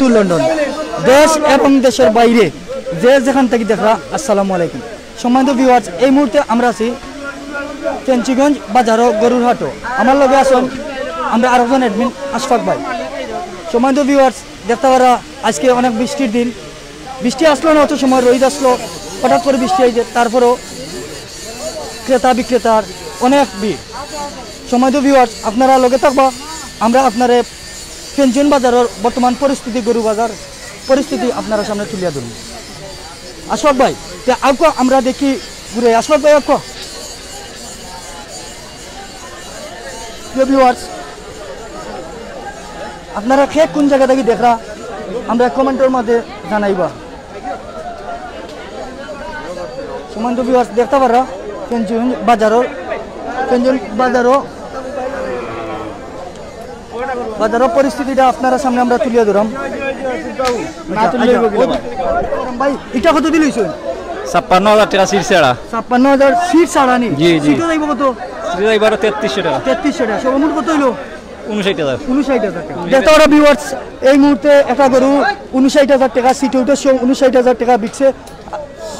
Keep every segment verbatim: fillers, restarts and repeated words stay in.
To London, দেশ এবং দেশের বাইরে যে যেখান থাকি দেখরা, আসসালামু আলাইকুম। সম্মানিত ভিউয়ার্স, এই মুহূর্তে আমরা আছি ফেঞ্চুগঞ্জ বাজারো গরুর হাটো। আমার লগে আছইন আমরা আরেকজন অ্যাডমিন আশফাক ভাই। সম্মানিত ভিউয়ার্স, দেখতা পাররা আজকে অনেক বৃষ্টির দিন, বৃষ্টি আসলো না, অত সময় রইদ আসলো, হঠাৎ করে বৃষ্টি আইছে, তারপরও ক্রেতা বিক্রেতার অনেক ভিড়। সম্মানিত ভিউয়ার্স, আপনারা লগে থাকবা, আমরা আপনারে ফেঞ্চুগঞ্জ বাজারর বর্তমান পরিস্থিতি, গরু বাজার পরিস্থিতি আপনারা সামনে তুলিয়া ধরমু। আশফাক ভাই, তে আউক্কা আমরা দেখি ঘুরে। আশফাক ভাই, আউক্কা। প্রিয় ভিউয়ার্স, আপনারা কে কোন জাগা থাকি দেখরা, আমরা কমেন্টর মাঝে জানাইবা। সম্মানিত ভিউয়ার্স, দেখতা পাররা ফেঞ্চুগঞ্জ বাজারর, ফেঞ্চুগঞ্জ বাজারো, বাজারর পরিস্থিতিটা আপনারা সামনে আমরা তুলিয়া ধরাম। না তুললে অইবো কিলা? ভাই, ইটা কত দি লইছইন? ছাপ্পান্ন হাজার টেকা সিট ছাড়া। ছাপ্পান্ন হাজার সিট ছাড়া নি? জি, জি। সিটও যাইবো কত? সিটও যাইবো আরো তেত্রিশশো টেকা। তেত্রিশশো টেকা। সর্বমোট কত অইলো? ঊনষাট হাজার। ঊনষাট হাজার টেকা। দেখতা পাররা ভিউয়ার্স, এই মুহূর্তে একটা গরু ঊনষাট হাজার টেকা, সিট উঠে সে ঊনষাট হাজার টেকা বিকছে।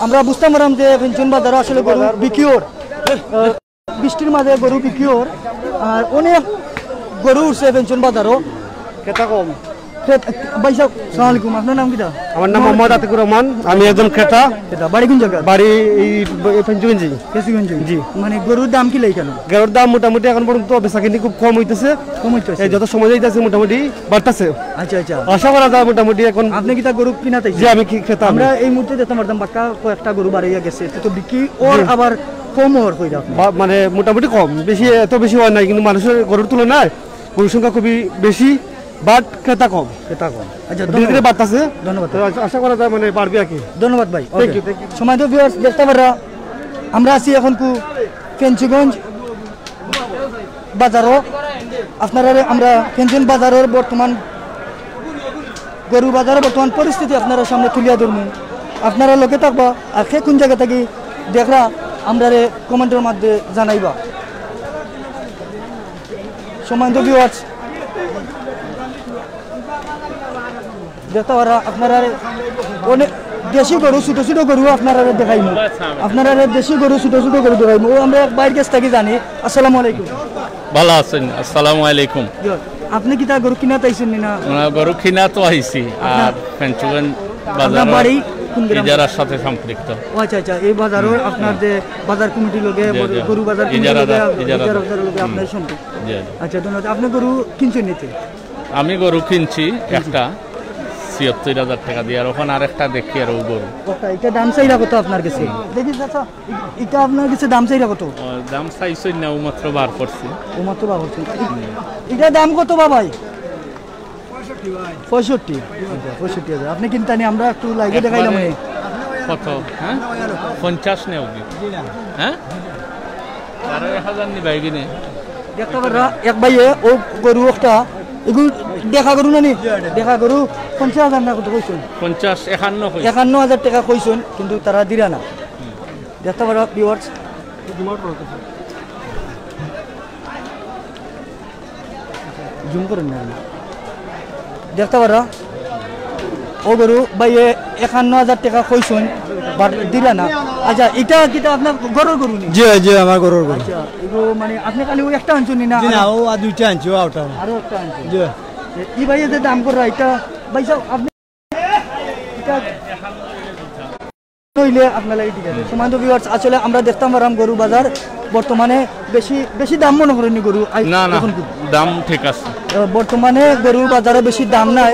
আমরা বুঝতাম পাররাম যে ফেঞ্চুগঞ্জ বাজারো আসলে গরু বিকিওর। বৃষ্টির মাঝে গরু বিকিওর, আর অনেক গরু উঠছে ফেঞ্চুগঞ্জ বাজারো। ক্রেতা কম। ভাই সাহেব, সালাম আলাইকুম, আপনার নাম কিতা? আমার নাম মোহাম্মদ আতিকুর রহমান, আমি একজন ক্রেতা। ক্রেতা, বাড়ি কোন জায়গা? বাড়ি এই, এই ফেঞ্চুগঞ্জে। ফেঞ্চুগঞ্জে? জি। মানে গরুর দাম কিলা কেনে? গরুর দাম মোটামুটি এখন পর্যন্ত বেচাকিনি খুব কম অইতেছে। কম অইতেছে? এই যত সময় যাইতেছে মোটামুটি বাড়তেছে। আচ্ছা, আচ্ছা। আশা করা যায় মোটামুটি এখন। আপনি কিতা গরু কিনা তাই? জি, আমি কি ক্রেতা আমি। আমরা এই মুহূর্তে দেখতাম পারতাম বাক্কা কয়েকটা গরু বাড়াইয়া গেছে, তো বিক্রি ওর জি। আবার কম অর কইরা আপনি? বা-, মানে মোটামুটি কম, বেশি, এত বেশি অর নাই, কিন্তু মানুষের গরুর তুলনায় গরুর সংখ্যা খুবই বেশি, but ক্রেতা কম। ক্রেতা কম। আচ্ছা, ধীরে ধীরে ধন্যবাদ। বাড়তেছে। ধন্যবাদ। তো আশা, আশা করা যায় মানে বাড়বে আর কি। ধন্যবাদ ভাই। Thank Okay। you, thank you। সম্মানিত ভিউয়ার্স, দেখতা পাররা আমরা আছি এখন কু ফেঞ্চুগঞ্জ বাজারো। আপনারারে আমরা ফেঞ্চুগঞ্জ বাজারর বর্তমান গরু বাজারর বর্তমান পরিস্থিতি আপনারার সামনে তুলিয়া ধরমু। আপনারা লগে থাকবা, আর কে কোন জায়গা থাকি দেখরা, আমরারে কমেন্টর মাধ্যমে জানাইবা। সম্মানিত ভিউয়ার্স, দেখতা পাররা আপনারারে অনেক দেশি গরু, ছোট ছোট গরু আপনারারে দেখাইমু। আপনারারে দেশি গরু, ছোট ছোট গরু দেখাইমু। ও আমরা এক ভাইর গেছ থাকি জানি। আসসালামু আলাইকুম। ভালা আছইন? আসসালামু আলাইকুম। জি, আপনি কিতা গরু কিনাত আইছইন নি না? না, গরু কিনাত আইছি। আপনার, আর ফেঞ্চুগঞ্জ আপনার বাজারর বাড়ি কোন গ্রাম? ইজারার সাথে সম্পৃক্ত। ও আচ্ছা, আচ্ছা, এই বাজারর হুম, আপনার হুম। যে বাজার কমিটির লগে, জি, জি। গরু বাজার কমিটির ইজারা লগে, দা-, ইজারা ইজারা দা-, দা-, লগে হুম। আপনার সম্পৃক্ত। জি, জি। আচ্ছা, ধন্যবাদ। আপনি গরু কিনছইন নি তে? আমি গরু কিনছি একটা, ছিয়াত্তর হাজার টেকা দিয়া, আর অখন আরেকটা দেখি আর ও গরু। ওটা, এটা দাম চাইরা কত আপনার গেছে? দেখি চাচা, এ-, এটা আপনার গেছে দাম চাইরা কত? ও, দাম চাইছইন না, ও মাত্র বার করছি। ও মাত্র বার করছেন। এ-, এটা দাম কত বা ভাই? পঁয়ষট্টি। আচ্ছা, পঁয়ষট্টি হাজার। আপনি কিনতা নি, আমরা একটু live-এ দেখাইলাম। একবারে কত? হ্যাঁ? পঞ্চাশ নেও কি? হ্যাঁ? বারো এক হাজার নি ভাই কিনে। দেখতা পাররা, এক ভাইয়ে ও গরু একটা, এগু দেখা গরু না নি? দেখা গরু পঞ্চাশ হাজার না কত কইছইন? পঞ্চাশ, একান্ন কইছইন। একান্ন হাজার টেকা কইছইন, কিন্তু তারা দিরা না। দেখতা পাররা viewers। Zoom করইন না। দেখতা পাররা, ও গরু ভাইয়ে একান্ন হাজার টেকা কইছইন, but দিরা না। আচ্ছা, ইটা কিতা আপনার ঘরর গরু নি? জি, জি, আমার ঘরর গরু। আচ্ছা, এগু মানে আপনি খালি ওই একটা আনছইন নি না? জি না, আরো? ও আর দুইটা আনছি, ও আউটা। আরো একটা আনছইন? জি। এ, ই ভাইয়ে যে দাম কররা, ইটা ভাই সাহেব, আপনি ইটা অইলে আপনার লাগি ঠিক আছে। সম্মানিত viewers, আসলে আমরা দেখতাম পাররাম গরু বাজার বর্তমানে বেশি, বেশি দাম মনে করইন নি গরু? আই-, না, না, এখন কি? দাম ঠিক আছে। আহ, বর্তমানে গরুর বাজারো বেশি দাম নাই,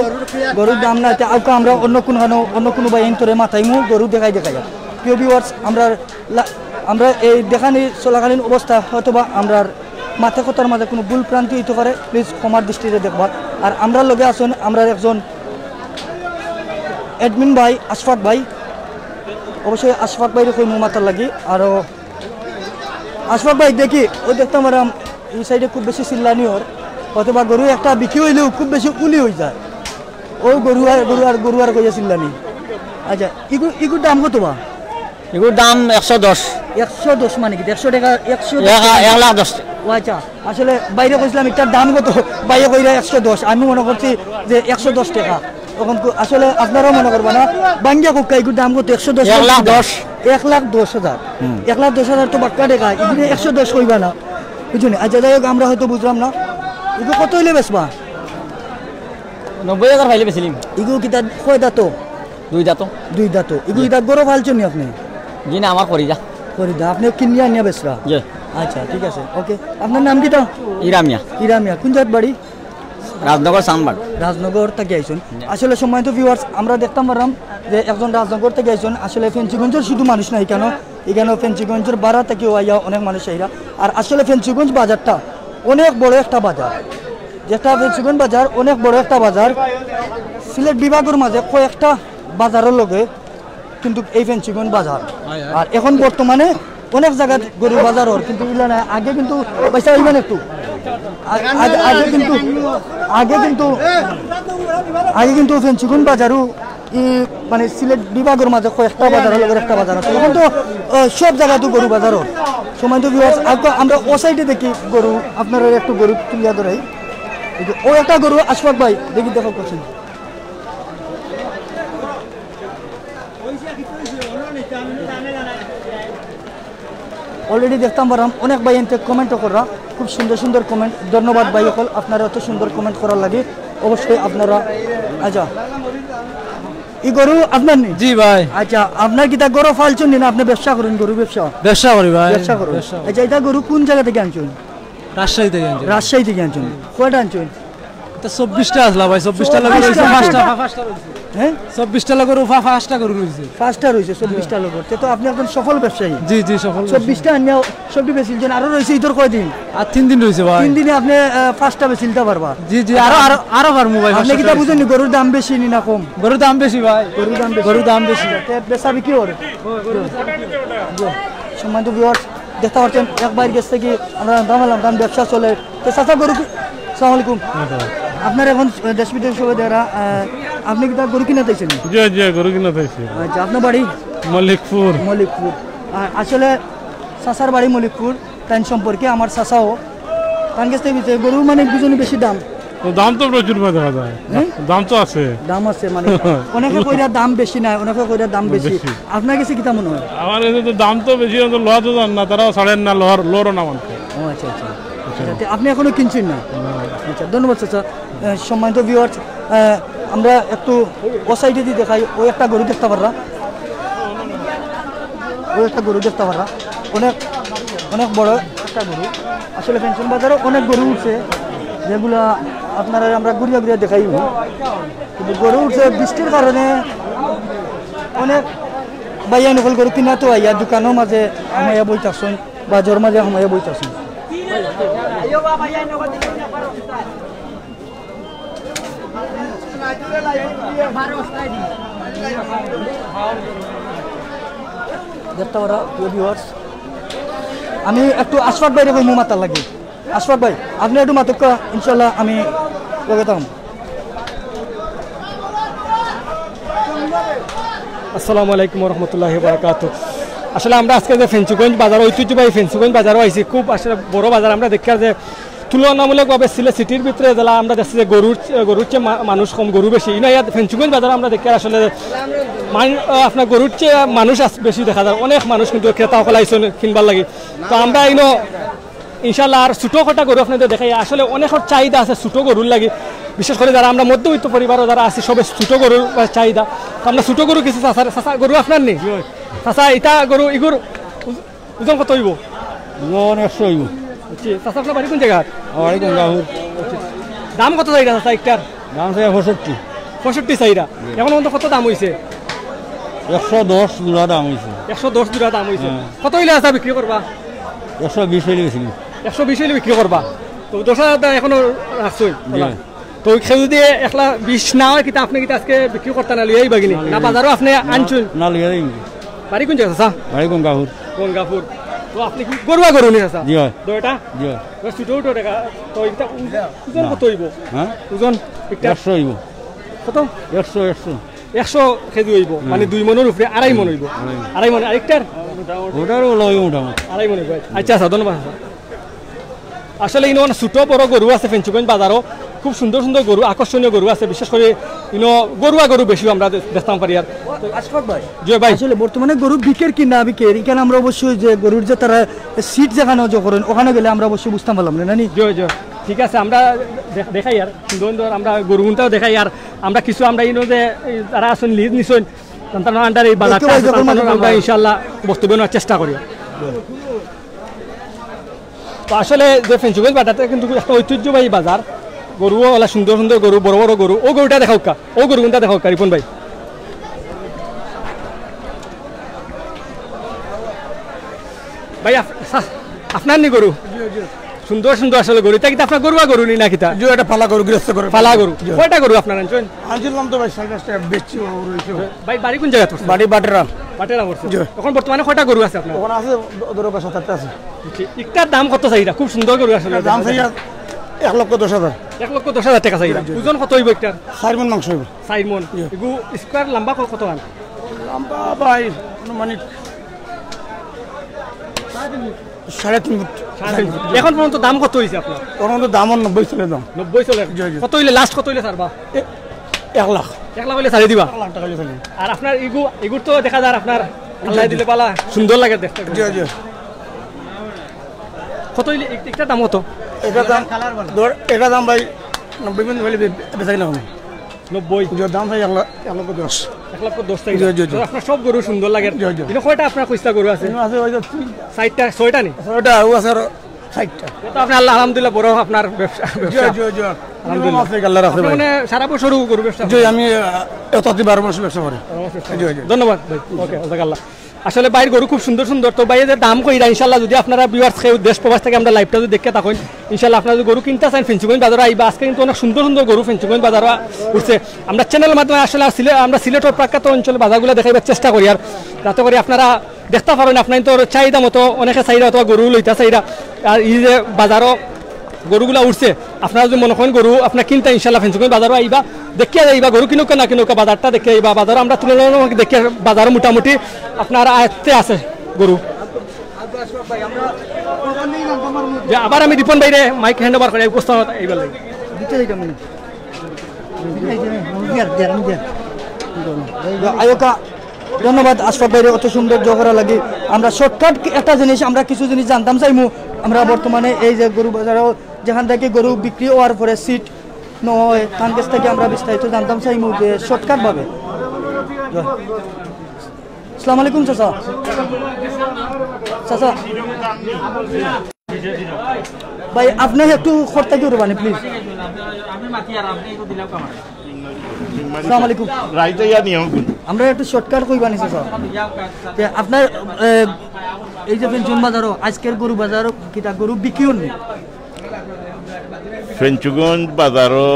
গরুর দাম নাই। তে আউক্কা আমরা অন্য কুনখানো, অন্য কুনু ভাইয়াইন্তরে মাতাইমু, গরু দেখাই দেখাই। প্রিয় viewers, আমরা লা-, আমরা এই দেখানি চলাকালীন অবস্থা হয়তোবা আমরার মাতে কথার মাঝে কুনু ভুল ভ্রান্তি অইতো পারে, please ক্ষমার দৃষ্টিতে দেখবা। আর আমরার লগে আছইন আমরার একজন admin ভাই, আশফাক ভাই, অবশ্যই আশফাক ভাইরে কইমু মাতার লাগি। আরো আশফাক ভাই, দেখি, ওই দেখতাম পাররাম, এই side-এ খুব বেশি চিল্লানি অর, অথবা গরু একটা বিক্রি অইলেও খুব বেশি উলি অই যায়। ও গরু আর, গরু আর, গরু আর কইয়া চিল্লানি। আচ্ছা, ইগু, ইগুর দাম কত বা? ইগুর দাম একশো দশ। একশো দশ মানে কিতা? একশো টেকা, একশো দশ এক, টেকা? এক লাখ দশ টেকা। ও আচ্ছা, আসলে ভাইরে কইছিলাম ইটার দাম কত, ভাইয়ে কইরা একশো দশ, আমি মনে করছি যে একশো দশ টেকা। এখন কো-, আসলে আপনারাও মনে করবা না, ভাঙ্গিয়া কউক্কা, ইগুর দাম কত? একশো দশ। এক লাখ দশ। এক লাখ দশ হাজার। হুম। এক লাখ দশ হাজার তো বাক্কা টেকা, ইগুরে একশো দশ কইবা না, বুঝছো নি? আচ্ছা, যাই হোক, আমরা হয়তো বুঝলাম না, ইগু কত অইলে বেচবা? নব্বই হাজার পাইলে বেচিলিমু। ইগু কিতা কয় দাঁত? দুই দাঁত। দুই দাঁত। ইগু জি। ইতা গরু পালছইন নি আপনে? জি না, আমার খরিদা। খরিদা, আপনে কিনিয়া আনিয়া বেচরা? জি। আচ্ছা, ঠিক আছে, ওকে। আপনার নাম কিতা? ইরা মিয়া। ইরা মিয়া, কোন জাগাত বাড়ি? রাজনগর সাউন্ডবার্ড। রাজনগর থাকি আইছইন। জি। আসলে সম্মানিত ভিউয়ার্স, আমরা দেখতাম পারলাম যে একজন রাজনগর থাকি আইছইন। আসলে ফেঞ্চুগঞ্জর শুধু মানুষ না, ইখানো, ইখানো ফেঞ্চুগঞ্জর বারা থাকিও আইয়া অনেক মানুষ আইরা। আর আসলে ফেঞ্চুগঞ্জ বাজারটা অনেক বড় একটা বাজার, যেটা ফেঞ্চুগঞ্জ বাজার অনেক বড় একটা বাজার। সিলেট বিভাগর মাঝে কয়েকটা বাজারর লগে কিন্তু এই ফেঞ্চুগঞ্জ বাজার। হয়, হয়। আর এখন বর্তমানে অনেক জাগাত গরুর বাজার অর, কিন্তু ইলা না, আগে কিন্তু পয়সা অইবেন একটু। আ-, আগে, আগে কিন্তু, আগে কিন্তু, আগে কিন্তু ফেঞ্চুগঞ্জ বাজারও ই, মানে, সিলেট বিভাগর মাঝে কয়েকটা বাজারর লগে একটা বাজার আছে। এখন তো, আহ, সব জাগাত তো গরু বাজার অর। সম্মানিত ভিউয়ার্স, আমরা ও সাইডে দেখি গরু, আপনারারে একটু গরু তুলিয়া ধরাই। এই যে ও একটা গরু, আশফাক ভাই, দেখি, দেখো কোথায়। Already দেখতাম পারলাম অনেক ভাইয়াইন্তে comment কররা, খুব সুন্দর সুন্দর comment। ধন্যবাদ ভাই অকল, আপনারা অত সুন্দর comment করার লাগি। অবশ্যই আপনারা, আচ্ছা, ই গরু আপনার নি? জি ভাই। আচ্ছা, আপনার কিতা গরু পালছইন নি না আপনে ব্যবসা করইন, গরু ব্যবসা? ব্যবসা করি ভাই। ব্যবসা করইন। ব্যবসা করি। আচ্ছা, ইতা গরু কোন জাগা থাকি আনছইন? রাজশাহী থাকি আনছি। রাজশাহী থাকি আনছইন? কয়টা আনছইন? ইতা চব্বিশটা আছলা ভাই, চব্বিশটা লগে চব্বিশটা রইছে, আনছইন? পাঁচটা, পা-, পাঁচটা রইছে। হ্যাঁ? চব্বিশটা লগর পা-, পাঁচটা গরু রইছে। পাঁচটা রইছে, চব্বিশটা লগর। তে তো আপনে একজন সফল ব্যবসায়ী। জি, জি, সফল ব্যবসায়ী। চব্বিশটা আনিয়া সবটি বেচিলছইন, আরো রইছে ইদর কয়দিন? আর তিন দিন রইছে ভাই। তিন দিনে আপনে, আহ, পাঁচটা বেচিলতা পারবা। জি, জি, আরো, আরো, আরো পারমু ভাই, আপনে পাঁচটা কিতা রইছে। বুঝছইন নি, গরুর দাম বেশি নি না কম? গরুর দাম বেশি ভাই। গরুর দাম বেশি। গরুর দাম বেশি। তে বেচা বিক্রি অর? সম্মানিত ভিউয়ার্স, দেখতা পারছইন, এক ভাইর গেছ থাকি আমরা দাম আনলাম, দাম ব্যবসা চলে। তো চাচা, গরু কি-, আসসালামু আলাইকুম। ওয়ালাইকুম। আপনার এখন, আহ, দেশ বিদেশ সবাই দেখরা, আহ, আপনে কিতা গরু কিনাত আইছইন নি? জি, জি, গরু কিনাত আইছি। আচ্ছা, আপনার বাড়ি? মল্লিকপুর। মল্লিকপুর। আহ, আসলে চাচার বাড়ি মল্লিকপুর, তাইন সম্পর্কে আমার চাচাও। তান গেছ থাকি গরু মানে বুঝছইন নি বেশি দাম। তো দাম তো প্রচুর দেখা যায়। হ্যাঁ? দাম তো আছে। দাম আছে মানে, অনেকে কইরা দাম বেশি নায়, অনেকে কইরা দাম বেশি। বেশি। আপনার গেছে কিতা মনে অয়? আমার গেছে তো দাম তো বেশি, তো লওয়া তো যার না, তারাও ছাড়ের না, লওয়ার, লওয়ারও না মানতে। ও আচ্ছা, আচ্ছা। আচ্ছা, তে আপনে এখনো কিনছইন না? না। আচ্ছা, ধন্যবাদ চাচা। আহ, সম্মানিত ভিউয়ার্স, আহ, আমরা একটু ও সাইডেদি দেখাই, ও একটা গরু দেখতা পাররা। ও একটা গরু দেখতা পাররা, অনেক, অনেক বড় একটা গরু। আসলে ফেঞ্চুগঞ্জ বাজারো অনেক গরু উঠছে, যেগুলা আপনারারে আমরা ঘুরিয়া ঘুরিয়া দেখাইমু। কিন্তু গরু উঠছে বৃষ্টির কারণে অনেক ভাইয়াইন অকল গরু কিনাত আইয়া দোকানর মাঝে হামাইয়া বই থাকছইন, বাজারর মাঝে হামাইয়া বই থাকছইন। দেখতা পাররা, প্রিয় ভিউয়ার্স, আমি একটু আশফাক ভাইরে কইমু মাতার লাগি। আশফাক ভাই, আপনে একটু মাতউক্কা, ইনশাআল্লাহ আমি লগে থাকমু। আসসালামু আলাইকুম ওয়া রাহমাতুল্লাহি ওয়া বারাকাতুহু। আসলে আমরা আজকে যে ফেঞ্চুগঞ্জ বাজার, ঐতিহ্যবাহী ফেঞ্চুগঞ্জ বাজারো আইছি, খুব আসলে বড় বাজার। আমরা দেখিয়ার যে তুলনামূলকভাবে সিলেট সিটির ভিতরে যেলা আমরা দেখছি যে গরুর চে-, গরুর চেয়ে মা-, মানুষ কম, গরু বেশি। ইনো ইয়াত ফেঞ্চুগঞ্জ বাজারো আমরা দেখিয়ার আসলে মান-, আহ, আপনার গরুর চেয়ে মানুষ আস-, বেশি দেখা যায়। অনেক মানুষ কিন্তু ক্রেতা অকল আইছইন কিনবার লাগি। তো আমরা ইনো ইনশাআল্লাহ আর ছোট কটা গরু আপনাদের দেখাই। আসলে অনেকর চাহিদা আছে ছোট গরুর লাগি, বিশেষ করি যারা আমরা মধ্যবিত্ত পরিবারও যারা আছি, সবে ছোট গরুর, আহ, চাহিদা। তো আমরা ছোট গরু কিছু চাচা, চাচা, গরু আপনার নি? জি। চাচা, ইটা গরু, ইগুর ওজ-, ওজন কত অইবো? ওজন একশো অইবো। জি, চাচা, আপনার বাড়ি কোন জাগাত? আমার বাড়ি গঙ্গাপুর। দাম কত চাইরা চাচা একটার? দাম চাই পঁয়ষট্টি। পঁয়ষট্টি চাইরা? জি। এখন পর্যন্ত কত দাম অইছে? একশো দশ জোড়া দাম অইছে। একশো দশ জোড়া দাম অইছে। হ্যাঁ। কত অইলে চাচা বিক্রি করবা? একশো বিশ অইলে বেশি। একশো বিশ অইলে বিক্রি করবা? তো দশ হাজার টাকা এখনো রাখছইন? জি। তো কেউ যদি একলা বিশ না অয়, কিতা আপনে কিতা আজকে বিক্রি করতা না লইয়া আইবা গিনি? না, না, লইয়া বাজারো আপনে আনছইন? না, লইয়া যাইমু। বাড়ি কোন জাগাত চাচা? বাড়ি গঙ্গাপুর। গঙ্গাপুর। তো আপনে কি গরুয়া গরু নি চাচা? জি অয়। দুইটা? জি অয়। তো ছোট ছোট দেখা, তো এটা ওজন না। কত অইবো? হ্যাঁ? ওজন একটা? একশো অইবো। কত? একশো, একশো। একশো কেজি অইবো, হুম। মানে দুই মনর উপরে আড়াই মন অইবো। আড়াই মন। আড়াই মন, আরেকটার? ওটারও লয় মোটামুটি। আড়াই মন অইবো। আচ্ছা, আচ্ছা, ধন্যবাদ, আচ্ছা। আসলে ইনো অনেক ছোট বড় গরু আছে ফেঞ্চুগঞ্জ বাজারো। খুব সুন্দর সুন্দর গরু, আকর্ষণীয় গরু আছে, বিশেষ করে ইনো গরুয়া গরু বেশি আমরা দে-, দেখতাম পারি আর। আশফাক ভাই, জি ভাই। আসলে বর্তমানে গরু বিকের কি না বিকের, এখানে আমরা অবশ্যই যে গরুর যে তারা সিট যেখানে যে করেন, ওখানে গেলে আমরা অবশ্যই বুঝতাম পারলাম না, নানি? জি, জি। ঠিক আছে, আমরা দেখ-, দেখাই আর সুন্দর সুন্দর আমরা গরু গুনটাও দেখাই আর আমরা কিছু আমরা ইনো যে এই যারা আছেন লিজ নিছেন, তারা আন্ডার এই বাজারটা দেখতে পাই আছে, যখন তারা মানে আমরা আমরা ইনশাআল্লাহ বক্তব্য নেওয়ার চেষ্টা করি। তো আসলে যে ফেঞ্চুগঞ্জ বাজারটা কিন্তু একটা ঐতিহ্যবাহী বাজার, গরুও ওলা সুন্দর সুন্দর গরু, বড় বড় গরু, ও গরুটা দেখাউক্কা, ও গরু কোনটা দেখাউক্কা রিপন ভাই। ভাই আপ-, সা-, আপনার নি গরু? সুন্দর সুন্দর আসলে গরু, এটা কিন্তু আপনার গরুয়া গরু নি না কিতা? জি, এটা পালা গরু, গৃহস্থ গরু। পালা গরু। জি। কয়টা গরু আপনার আনছেন? আনছিলাম তো ভাই সাড়ে পাঁচটা, বেচছি, ও রয়েছে। ভাই বাড়ি কোন জায়গা পড়ছে? বাড়ি বাটেরা। বাটেরা পড়ছে। জি। এখন বর্তমানে কয়টা গরু আছে আপনার? ওখানে আছে দ-, ধরো বা সাত আটটা আছে। জি, একটার দাম কত চাইরা? খুব সুন্দর গরু আসলে। দাম চাইরা এক লক্ষ দশ হাজার। এক লক্ষ দশ হাজার টাকা চাইরা। জি, জি। ওজন কত হইব একটার? চার মণ মাংস হইব। চার মণ। জি। এগু স্কোয়ার লম্বা ক-, কত আন? লম্বা ভাই আনুমানিক সাড়ে তিন ফুট। সাড়ে তিন ফুট। এখন পর্যন্ত দাম কত হইছে আপনার? এখন তো দাম আর নব্বই চলে দাম। নব্বই চলে? জি, জি। কত হইলে, লাস্ট কত হইলে ছাড়বা? এ-, এক লাখ। এক লাখ হইলে ছাড়ি দিবা? এক লাখ টাকা হইলে ছাড়ি দিবা। আর আপনার ইগু, ইগুর তো দেখা যায় আপনার আল্লাহ দিলে পালা সুন্দর লাগে দেখতে। জি, জি। কত হইলে এক-, একটা দাম কত? এটা দাম, ধর, এটা দাম ভাই নব্বই পর্যন্ত হইলে বে-, বেচা কিনা হবে। নব্বই? জি, দাম ভাই এক লাখ, এক লক্ষ দশ। এক লক্ষ দশ টাকা। জি, জি, জি। তো আপনার সব গরু সুন্দর লাগে। জি, জি। এটা কয়টা আপনার কইস্তা গরু আছে? এখানে আছে ওই যে তিনটা। চারটা, ছয়টা নি? ছয়টা, ও আছে আর ষাটটা। তো আপনি আল্লাহ আলহামদুলিল্লাহ বড় আপনার ব্যবসা, জি, ব্যবসা। জি, জি। আলহামদুলিল্লাহ। আছে, আল্লাহ রাখছে আপনি ভাই। মানে সারা বছরও গরু ব্যবসা জি, করেন? আমি, আহ, এত বারো মাস ব্যবসা করি। বারো মাস ব্যবসা জি, করেন। জি। ধন্যবাদ ভাই। ওকে, জাজাকাল্লাহ। আসলে ভাইর গরু খুব সুন্দর সুন্দর। তো ভাই, এদের দাম কইরা, ইনশাআল্লাহ, যদি আপনারা ভিউয়ার্স কেউ দেশ প্রবাস থেকে আমরা লাইভটা যদি দেখে থাকইন, ইনশাআল্লাহ আপনারা যদি গরু কিনতে চান, ফেঞ্চুগঞ্জ বাজারো আইবা। আজকে কিন্তু অনেক সুন্দর সুন্দর গরু ফেঞ্চুগঞ্জ বাজারো উঠছে। আমরা চ্যানেলের মাধ্যমে আসলে সিলে-, আমরা সিলেটের প্রখ্যাত অঞ্চলের বাজারগুলো দেখাইবার চেষ্টা করি, আর যাতে করি আপনারা দেখতে পারেন, আপনার তো চাহিদা মতো অনেকে চাইরা অথবা গরু লইতা চাইরা। আর এই যে বাজারো গরুগুলা উঠছে, আপনারা যদি মনে করেন গরু আপনার কিনতে, ইনশাআল্লাহ ফেঞ্চুগঞ্জ বাজারো আইবা, দেখিয়া যাইবা, গরু কিনুকা না কিনুকা, বাজারটা দেখিয়া আইবা। বাজারো আমরা তুলনামূলক দেখিয়া বাজারো মোটামুটি আপনার আয়ত্তে আছে গরু। যে আবার আমি রিপন ভাইরে মাইক হ্যান্ড ওভার করে উপস্থাপনা এইবার লাগি। দিতে যাইতাম না। আয়োকা, ধন্যবাদ আশফাক ভাইরে অত সুন্দর জোহরা লাগি। আমরা শর্টকাট একটা জিনিস, আমরা কিছু জিনিস জানতাম চাইমু। আমরা বর্তমানে এই যে গরু বাজারো যেখান থেকে গরু বিক্রি হওয়ার পরে সিট নয়, তার কাছ থেকে আমরা বিস্তারিত জানতাম চাইমু যে শর্টকাট ভাবে। আসসালামু আলাইকুম চাচা। চাচা। ভাই, আপনি একটু খরতা কি করবানি, প্লিজ? আসসালামু আলাইকুম। রাইতে ইয়া নিয়ম। আমরা একটু শর্টকাট কইবানি, চাচা। তে আপনার, এ, এই যে ফেঞ্চুগঞ্জ বাজারো আজকের গরু বাজারো কিতা গরু বিক্রি হননি? ফেঞ্চুগঞ্জ বাজারো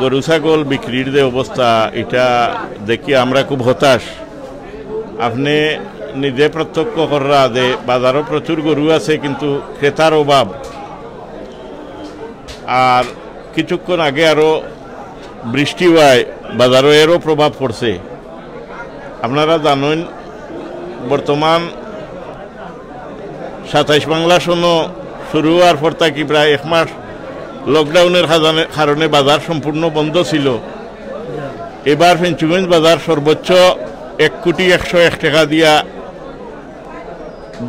গরু ছাগল বিক্রির যে অবস্থা, এটা দেখি আমরা খুব হতাশ। আপনি নিজে প্রত্যক্ষ কররা যে বাজারো প্রচুর গরু আছে, কিন্তু ক্রেতার অভাব। আর কিছুক্ষণ আগে আরো বৃষ্টি হয়, বাজারো এরও প্রভাব পড়ছে। আপনারা জানেন, বর্তমান সাতাইশ বাংলা সন শুরু হওয়ার পর থাকি প্রায় এক মাস লকডাউনের কাজানে-, কারণে বাজার সম্পূর্ণ বন্ধ ছিল। এবার ফেঞ্চুগঞ্জ বাজার সর্বোচ্চ এক কোটি একশো এক টাকা দিয়া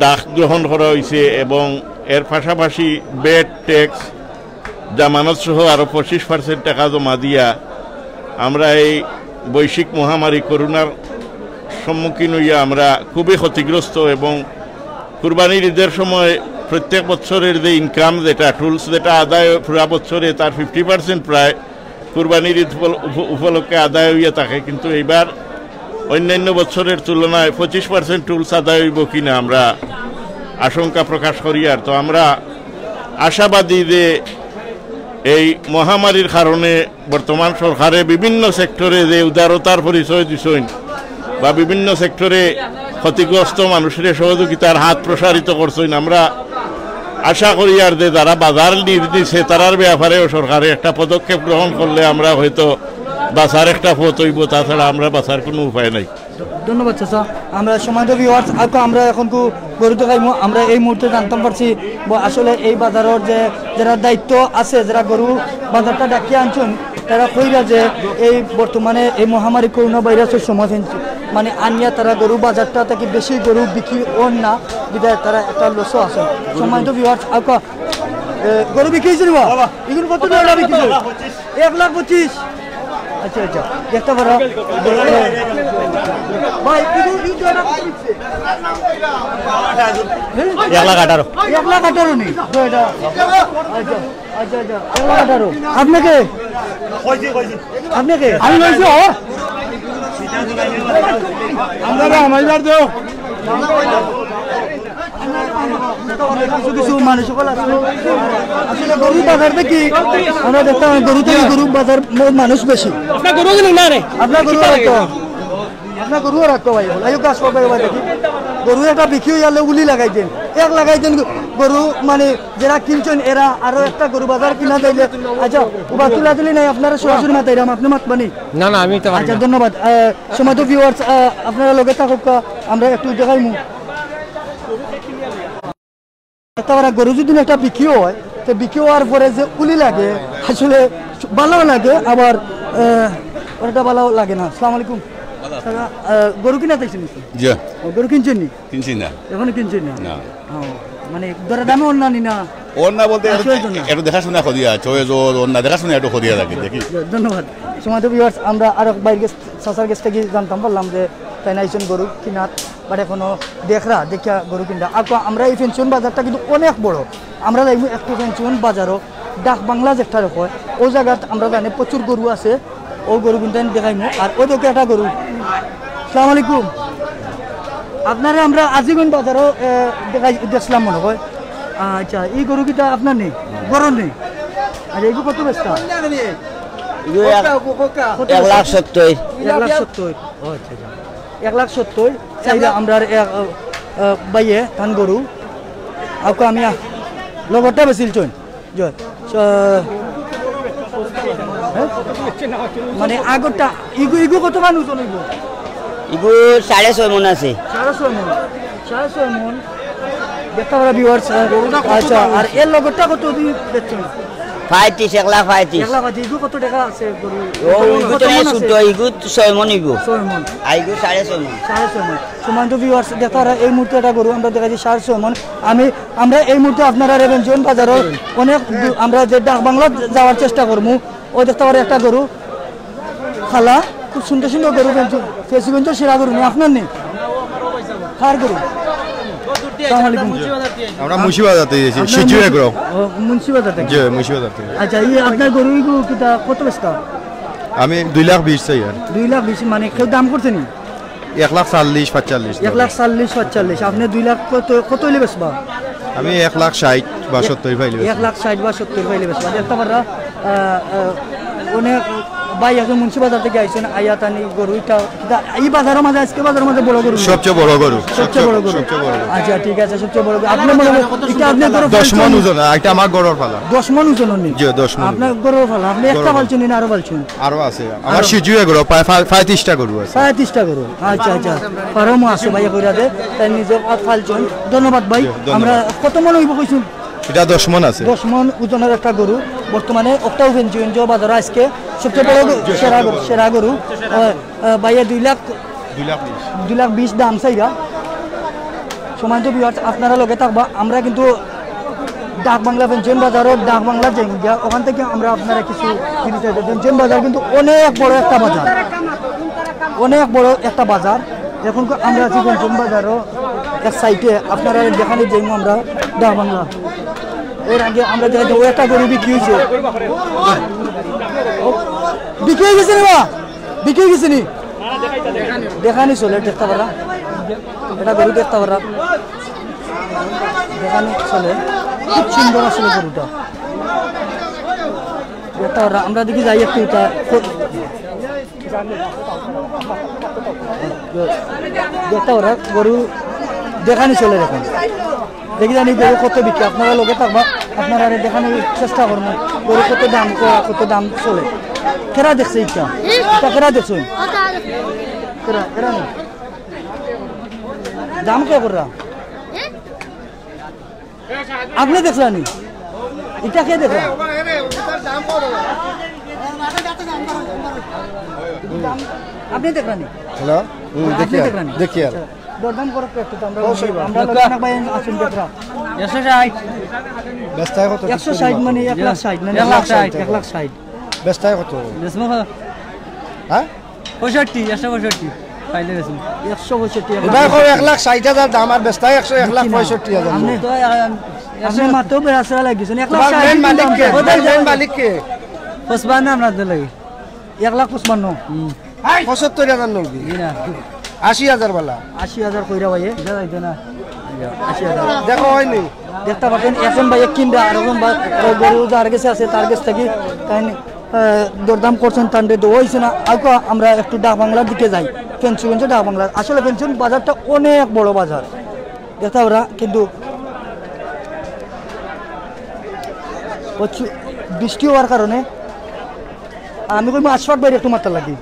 ডাক গ্রহণ করা হয়েছে এবং এর পাশাপাশি ভ্যাট, ট্যাক্স, জামানত সহ আরও পঁচিশ পার্সেন্ট টাকা জমা দিয়া আমরা এই বৈশ্বিক মহামারী করোনার সম্মুখীন হইয়া আমরা খুবই ক্ষতিগ্রস্ত এবং কুরবানির ঈদের সময় প্রত্যেক বছরের যে ইনকাম, যেটা টুলস, যেটা আদায় হয় পুরা বছরে, তার ফিফটি পার্সেন্ট প্রায় কুরবানির ঈদ উপল-, উপ-, উপলক্ষে আদায় হইয়া থাকে, কিন্তু এইবার অন্যান্য বছরের তুলনায় পঁচিশ পার্সেন্ট টুলস আদায় হইব কিনা আমরা আশঙ্কা প্রকাশ করি। আর তো আমরা আশাবাদী যে এই মহামারীর কারণে বর্তমান সরকারে বিভিন্ন সেক্টরে যে উদারতার পরিচয় দিছইন বা বিভিন্ন সেক্টরে ক্ষতিগ্রস্ত মানুষের সহযোগিতার হাত প্রসারিত করছইন, আমরা আশা করি আর যে যারা বাজার নির দিছে তারার ব্যাপারেও সরকারে একটা পদক্ষেপ গ্রহণ করলে আমরা হয়তো বাঁচার একটা পথ হইব, তাছাড়া আমরা বাঁচার কোনো উপায় নাই। ধন্যবাদ চাচা। আমরা সম্মানিত ভিউয়ার্স, আকু আমরা এখন কু গরু দেখাইমু। আমরা এই মুহূর্তে জানতাম পারছি ব-, আসলে এই বাজারর যে যারা দায়িত্ব আছে, যারা গরু বাজারটা ডাকিয়া আনছইন, তারা কইরা যে এই বর্তমানে এই মহামারী করোনা ভাইরাসর সময় ফেনছে, মানে আনিয়া তারা গরু বাজারটা থাকি বেশি গরু বিক্রি অর না, বিধায় তারা একটা লসও আছে। সম্মানিত ভিউয়ার্স, আকু, এ, গরু বিক্রি অইছে নি বা? এগুন কত টাকা বিক্রি অইছে? এক লাখ পঁচিশ। আচ্ছা, আচ্ছা, দেখতা পারো। ভাই, কিন্তু, কিন্তু এটা কত দিচ্ছে? এক লাখ আঠারো। এক লাখ আঠারো নি? তো এটা, আচ্ছা, আচ্ছা, আচ্ছা, এক লাখ আঠারো। আপনি কে? আপনি কে? আমি লইছি, ও। আমরা আমার দেও। কিছু কিছু মানুষ সকল আছে। আসলে গরু বাজার থাকি আমরা দেখতাম, গরু থাকি গরু বাজার, বহুত মানুষ বেশি। আপনার গরু কিনুন না রে। আপনার গরু আর রাখতো, আপনার গরু আর রাখতো ভাই। এই গাছ পাবে ভাই দেখি। গরু একটা বিক্রি হইয়া উলি লাগাই দেন, এক লাগাই দেন। গরু মানে যারা কিনছেন এরা আরো একটা গরু বাজার কিনা যাইলে, আচ্ছা, উবা তুলা তুলি নাই, আপনারা সরাসরি মাতাইরাম, আপনি মাতবানি। না, না, আমি তো পারি আচ্ছা, না। ধন্যবাদ। আহ, সময় তো ভিউয়ার্স, আপনারা লগে থাকুক, আহ, আমরা একটু দেখাইমু। একটা ওরা গরু যদি একটা বিক্রি হয়, তো বিক্রি হওয়ার পরে যে উলি লাগে, আসলে ভালো লাগে, আবার, আহ, ওটা ভালো লাগে না। আসসালামু আলাইকুম। দাদা, আহ, গরু কিনা চাইছেন? জি। ও, গরু কিনছেন নি? কিনছি না। এখনো কিনছেন না? না। ও, মানে দরে দামে অন্য নি না? অন্য বলতে না, একটু, চয়েস না। একটু দেখাশোনা করিয়া, চয়েস ওর অন্য দেখাশোনা একটু করিয়া রাখি, দেখি। ধন্যবাদ। সময় তো ভিউয়ার্স, আমরা আরো বাইরে গেছ-, চাচার গেছ থাকি জানতাম পারলাম যে তাইন আইছেন গরু কিনাত, but এখনো দেখরা, দেখিয়া গরু কিনরা। আর তো আমরা এই ফেঞ্চুন বাজারটা কিন্তু অনেক বড়। আমরা যাইমু একটু ফেঞ্চুন বাজারও, ডাক বাংলা যেটা কয়, ও জাগাত আমরা জানি প্রচুর গরু আছে, ও গরু কিন্তু আমি দেখাইমু। আর ওই দেখো একটা গরু। আসসালামু আলাইকুম। আপনারে আমরা আজিগঞ্জ বাজারও, এ, দেখাই, দেখছিলাম মনে হয়। আচ্ছা, এই গরু কিতা আপনার নেই? গরু নেই। আচ্ছা, এগু কত বেচতা? এগু এক, কত এক লাখ বেচতা? সত্তর। এক লাখ সত্তর। ও আচ্ছা, আচ্ছা। এক লাখ সত্তর। চাইলে আমরা এক, আ, আ, বাইয়ে ধান গরু। আকু আমি, আ, লগরটা বেচিল চইন। জয়। চ-, হ্যাঁ? মানে আগরটা, ইগু, ইগু কত মান ওজন হইব? ইগু সাড়ে ছয় মন আছে। সাড়ে ছয় মন। সাড়ে ছয় মন। দেখতে পারা ভিউয়ার্স, আ, আচ্ছা, আর এর লগরটা কত দিন বেচছেন? পঁয়ত্রিশ, এক লাখ পঁয়ত্রিশ। এক লাখ পঁয়ত্রিশ। ইগু কত টাকা আছে গরু? ও, ইগু তো কত মন আছে? ছোট, ইগু ছয় মন হইব। ছয় মন। আর ইগু সাড়ে ছয় মন। সাড়ে ছয় মন। সম্মানিত ভিউয়ার্স, দেখতে পারা এই মুহূর্তে একটা গরু আমরা দেখাইছি সাড়ে ছয় মন। আমি, আমরা এই মুহূর্তে আপনারা রেভেনজন বাজারও অনেক দূ-, আমরা যে ডাক বাংলা যাওয়ার চেষ্টা করমু, ও দেখতে পারে একটা গরু খালা, খুব সুন্দর সুন্দর গরু কিন্তু ফেসিগঞ্জ সেরা গরু নেই, আপনার নেই? কার গরু? আসসালামু আলাইকুম। আমরা মুন্সিবাজার থেকে এসেছি, আপনার সিজু মুন্সি-, এগ্রো। ও, মুন্সিবাজার থেকে? জি, মুন্সিবাজার থেকে। আচ্ছা, এই আপনার গরু, এই গরু কিতা কত বেচতা? আমি দুই লাখ বিশ চাই আর। দুই লাখ বিশ, মানে কেউ দাম করছে নি? এক লাখ চল্লিশ, পঁয়তাল্লিশ। এক লাখ চল্লিশ, পঁয়তাল্লিশ। আপনি দুই লাখ কত, কত হইলে বেচবা? আমি এক লাখ ষাট বা সত্তর পাইলে বেচবো। এক লাখ ষাট বা সত্তর পাইলে বেচবা। দেখতে পাররা, আহ, আহ, অনেক ভাই একজন মুন্সিবাজার থেকে আইছেন, আইয়া তানি গরু ইটা, ইটা, এই বাজারের মাঝে, আজকে বাজারের মাঝে বড় গরু। সবচেয়ে বড় গরু। সবচেয়ে বড় গরু। সবচেয়ে বড় গরু। আচ্ছা, ঠিক আছে, সবচেয়ে বড় গরু। আপনি মনে হয় এটা আপনি গরু দশ মন পালছেন? ওজন, এটা আমার গরুর পালা। দশ মন ওজনের নি? জি, দশ মন আপনার ওজন। গরুর পালা, আপনি একটা পালছেন না, আরো পালছেন? আরো আছে। আমার আরো? সিজু এগুলো প্রায় পঁয়-, পঁয়ত্রিশটা গরু আছে। পঁয়ত্রিশটা গরু। আচ্ছা, আচ্ছা। ফার্মও আছে ভাই, কইরা দে। তাই নিজে আর ফালছন। ধন্যবাদ ভাই। জি, ধন্যবাদ। আমরা কত মন হইব কইছুন? এটা দশ মন আছে। দশ মন ওজনের একটা গরু। বর্তমানে অক্টাউ ভেঞ্জুয়েঞ্জো বাজারে আজকে সবচেয়ে বড় গরু, সেরা গরু, সেরা গরু। আহ, আহ, ভাইয়া দুই লাখ, দুই লাখ বিশ। দুই লাখ বিশ দাম চাইরা। সম্মানিত ভিউয়ার্স, আপনারা লগে থাকবা। আমরা কিন্তু ডাক বাংলা পেনশন বাজারও ডাক বাংলা যাই গিয়া, ওখান থেকে আমরা আপনারা কিছু জিনিস দেখাই। পেনশন বাজার কিন্তু অনেক বড় একটা বাজার, অনেক বড় একটা বাজার। এখন তো আমরা আছি পেনশন বাজারও এক সাইডে, আপনারা দেখানি যাইমু আমরা ডাক বাংলা। এর আগে আমরা দেখা যাই, ওই একটা গরু বিক্রি হয়েছে, বিক্রি হয়ে গেছে রে বা, বিক্রি হয়ে গেছে নি? দেখানি চলে, দেখতে পারা, এটা গরু দেখতে পারা, দেখানি চলে, খুব সুন্দর আসলে গরুটা দেখতে পারা। আমরা দেখি যাই একটু, এটা দেখতে পারা গরু দেখানি চলে এখন। দেখি জানি গরু কত বিক্রি, আপনারা লগে থাকবা, আপনারা আরে দেখানোর চেষ্টা করবো গরু কত দাম, ক-, কত দাম চলে। কেরা দেখছে এটা? এটা কেরা দেখছো? কেরা, কেরা না? দাম কে কররা? আপনি দেখরা নি? ইটা কে দেখরা? আপনি দেখরা নি? হ্যালো। হুম, আপনি দেখি আর, দেখরা নি? দেখি আর। আচ্ছা, দরদাম করো তো একটু, তো আমরা অবশ্যই। আমরা লোকজন ভাই আছেন দেখরা। একশো ষাট। বেচতায় কত? একশো ষাট মানে এক লাখ ষাট, মানে এক লাখ ষাট। এক লাখ ষাট। বেচতায় কত? বেচমু কত? হ্যাঁ? পঁয়ষট্টি, একশো পঁয়ষট্টি। পাইলে বেচমু। একশো পঁয়ষট্টি, এক লাখ। এবার কও, এক লাখ ষাট হাজার দাম আর বেচতায় একশো, এক লাখ পঁয়ষট্টি হাজার। আপনি তো, আহ, আপনি মাত্র বেড়া সেরা লাগিয়েছেন। এক লাখ ষাট হাজার মালিক কে? কোথায় যাবেন? মালিক কে? পঁচপান্ন আপনাদের লাগে। এক লাখ পঁচপান্ন। হুম। পঁচাত্তর হাজার নলবি? জি না। আশি হাজার বালা। আশি হাজার কইরা ভাই, এটা যাইতো না। আশি হাজার। দেখো হয়নি? দেখতে পাচ্ছেন, এখন ভাই কিনবে, আর এখন ভাই গরু যার গেছে আছে, তার গেছ থাকি তাই নি, আহ, দরদাম করছেন, তানরে দেওয়া হইছে না। আউক্কা আমরা একটু ডাক বাংলার দিকে যাই, ফেঞ্চুগঞ্জ ডাক বাংলা। আসলে ফেঞ্চুগঞ্জ বাজারটা অনেক বড় বাজার, দেখতে পারা, কিন্তু প্রচুর বৃষ্টি হওয়ার কারণে আমি কইমু আশফাক ভাইরে একটু মাতার লাগি।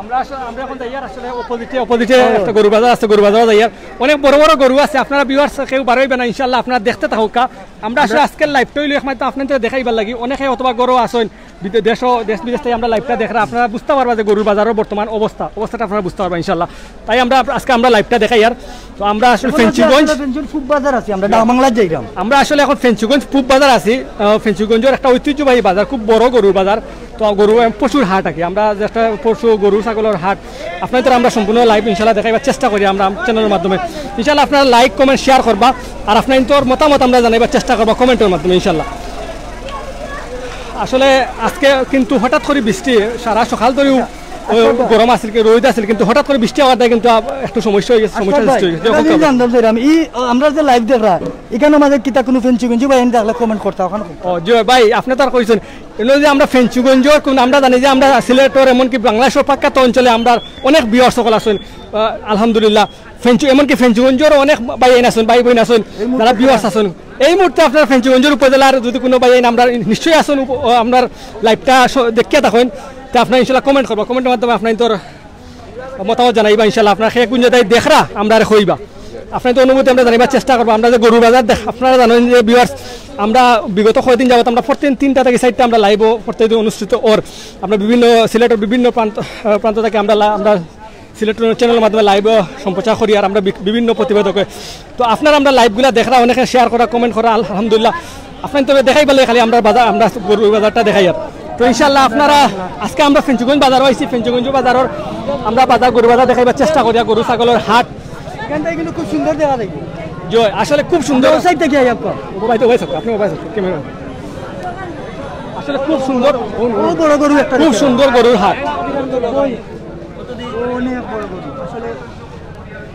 আমরা আসলে, আমরা এখন যাইয়ার আসলে অপোজিটে, অপোজিটে একটা গরু বাজার আছে, গরু বাজারো যাইয়ার। অনেক বড় বড় গরু আছে, আপনারা ভিউয়ার্স কেউ বারইবা না, ইনশাআল্লাহ আপনারা দেখতে থাকুক্কা। আমরা আসলে আজকের লাইভটা অইলো একমাত্র আপনাদের দেখাইবার লাগি। অনেকে অথবা গরু আছেন বিদে-, দেশও, দেশ বিদেশ থাকি আমরা লাইভটা দেখরা, আপনারা বুঝতা পারবা যে গরুর বাজারর বর্তমান অবস্থা, অবস্থাটা আপনারা বুঝতা পারবা ইনশাআল্লাহ। তাই আমরা আপ-, আজকে আমরা লাইভটা দেখাইয়ার। তো আমরা আসলে এখন আমরা ফেঞ্চুগঞ্জ, আসলে ফেঞ্চুগঞ্জ পূব বাজার আছি, আমরা ডাক বাংলার যাইরাম। আমরা আসলে এখন ফেঞ্চুগঞ্জ পূব বাজার আছি। আহ, ফেঞ্চুগঞ্জর একটা ঐতিহ্যবাহী বাজার, খুব বড় গরুর বাজার। তো গরু, আহ, পশুর হাট আর কি। আমরা যেটা পশু, গরু, ছাগলর হাট, আপনাদের আমরা সম্পূর্ণ লাইভ ইনশাআল্লাহ দেখাইবার চেষ্টা করি আমরা চ্যানেলর মাধ্যমে। ইনশাআল্লাহ আপনারা like, comment, share করবা, আর আপনাদের মতামত আমরা জানাইবার চেষ্টা করবা কমেন্টর মাধ্যমে ইনশাআল্লাহ। আসলে আজকে কিন্তু হঠাৎ করি বৃষ্টি, সারা সকাল ধরেউ ও, গরম আছিল কি রোদ আছিল, কিন্তু হঠাৎ করি বৃষ্টি হওয়ার দায় কিন্তু আব-, একটু সমস্যা হয়ে গেছে, সমস্যা আচ্ছা সৃষ্টি হয়ে গেছে। ভাই, এটা কিন্তু জানতাম চাইরাম, ই, ও, আমরা যে লাইভ দেখরা, এখানে মাঝে কিতা কোনো ফেঞ্চুগঞ্জ বা এনে দেখলে কমেন্ট করতা, ওখানে করতা। ও, জি ভাই, আপনি তো আর কইছেন, এগুলো যে আমরা ফেঞ্চুগঞ্জর কোন, আমরা জানি যে আমরা সিলেটর এমনকি বাংলাদেশর প্রখ্যাত অঞ্চলে আমরা অনেক ভিউয়ার্স সকল আছেন, আহ, আলহামদুলিল্লাহ। ফেঞ্চু, এমনকি ফেঞ্চুগঞ্জর অনেক ভাই আইন আছেন, ভাই বোন আছেন, যারা ভিউয়ার্স আছেন। এই মুহূর্তে আপনার ফেঞ্চুগঞ্জর উপজেলার যদি কোনো ভাই আইন আমরা নিশ্চয়ই আছেন, উপ-, ও, আপনার লাইভটা স-, দেখিয়া থাকেন, তো আপনারা ইনশাল্লাহ কমেন্ট করবা, কমেন্টের মাধ্যমে আপনারা তোর মতামত জানাইবা ইনশাল্লাহ। আপনারা কে কোন জায়গায় দেখরা, আমরা আর কইবা, আপনারা তো অনুভূতি আমরা জানাইবার চেষ্টা করবো। আমরা যে গরুর বাজার দেখ, আপনারা জানেন যে ভিউয়ার্স, আমরা বিগত কয়েকদিন যাবত আমরা প্রতিদিন তিনটা থেকে চারটা আমরা লাইভও প্রতিদিন অনুষ্ঠিত ওর। আমরা বিভিন্ন সিলেটের বিভিন্ন প্রান্ত, আহ, প্রান্ত থেকে আমরা লা-, আমরা সিলেটের চ্যানেলের মাধ্যমে লাইভও সম্প্রচার করি, আর আমরা বি-, বিভিন্ন প্রতিবেদকে। তো আপনারা আমরা লাইভগুলা দেখরা, অনেকে শেয়ার করা, কমেন্ট করা, আলহামদুলিল্লাহ। আপনারা তবে দেখাই পেলে খালি আমরা বাজার, আমরা গরুর বাজারটা দেখাই আর। তো ইনশাল্লাহ আপনারা, আজকে আমরা ফেঞ্চুগঞ্জ বাজারও আইছি, ফেঞ্চুগঞ্জ বাজারর আমরা বাজার, গরু বাজার দেখাইবার চেষ্টা করি, আর গরু ছাগলের হাট। এখানটায় কিন্তু খুব সুন্দর দেখা যায়। জি, আসলে খুব সুন্দর। ওই সাইড থেকে আই আপা। ও ভাই তো, ওই সাইড, আপনি ওই সাইড, ক্যামেরা। আসলে খুব সুন্দর, ও বড় গরু একটা খুব দেখতে। সুন্দর গরুর হাট। ওই, অনেক বড় গরু। আসলে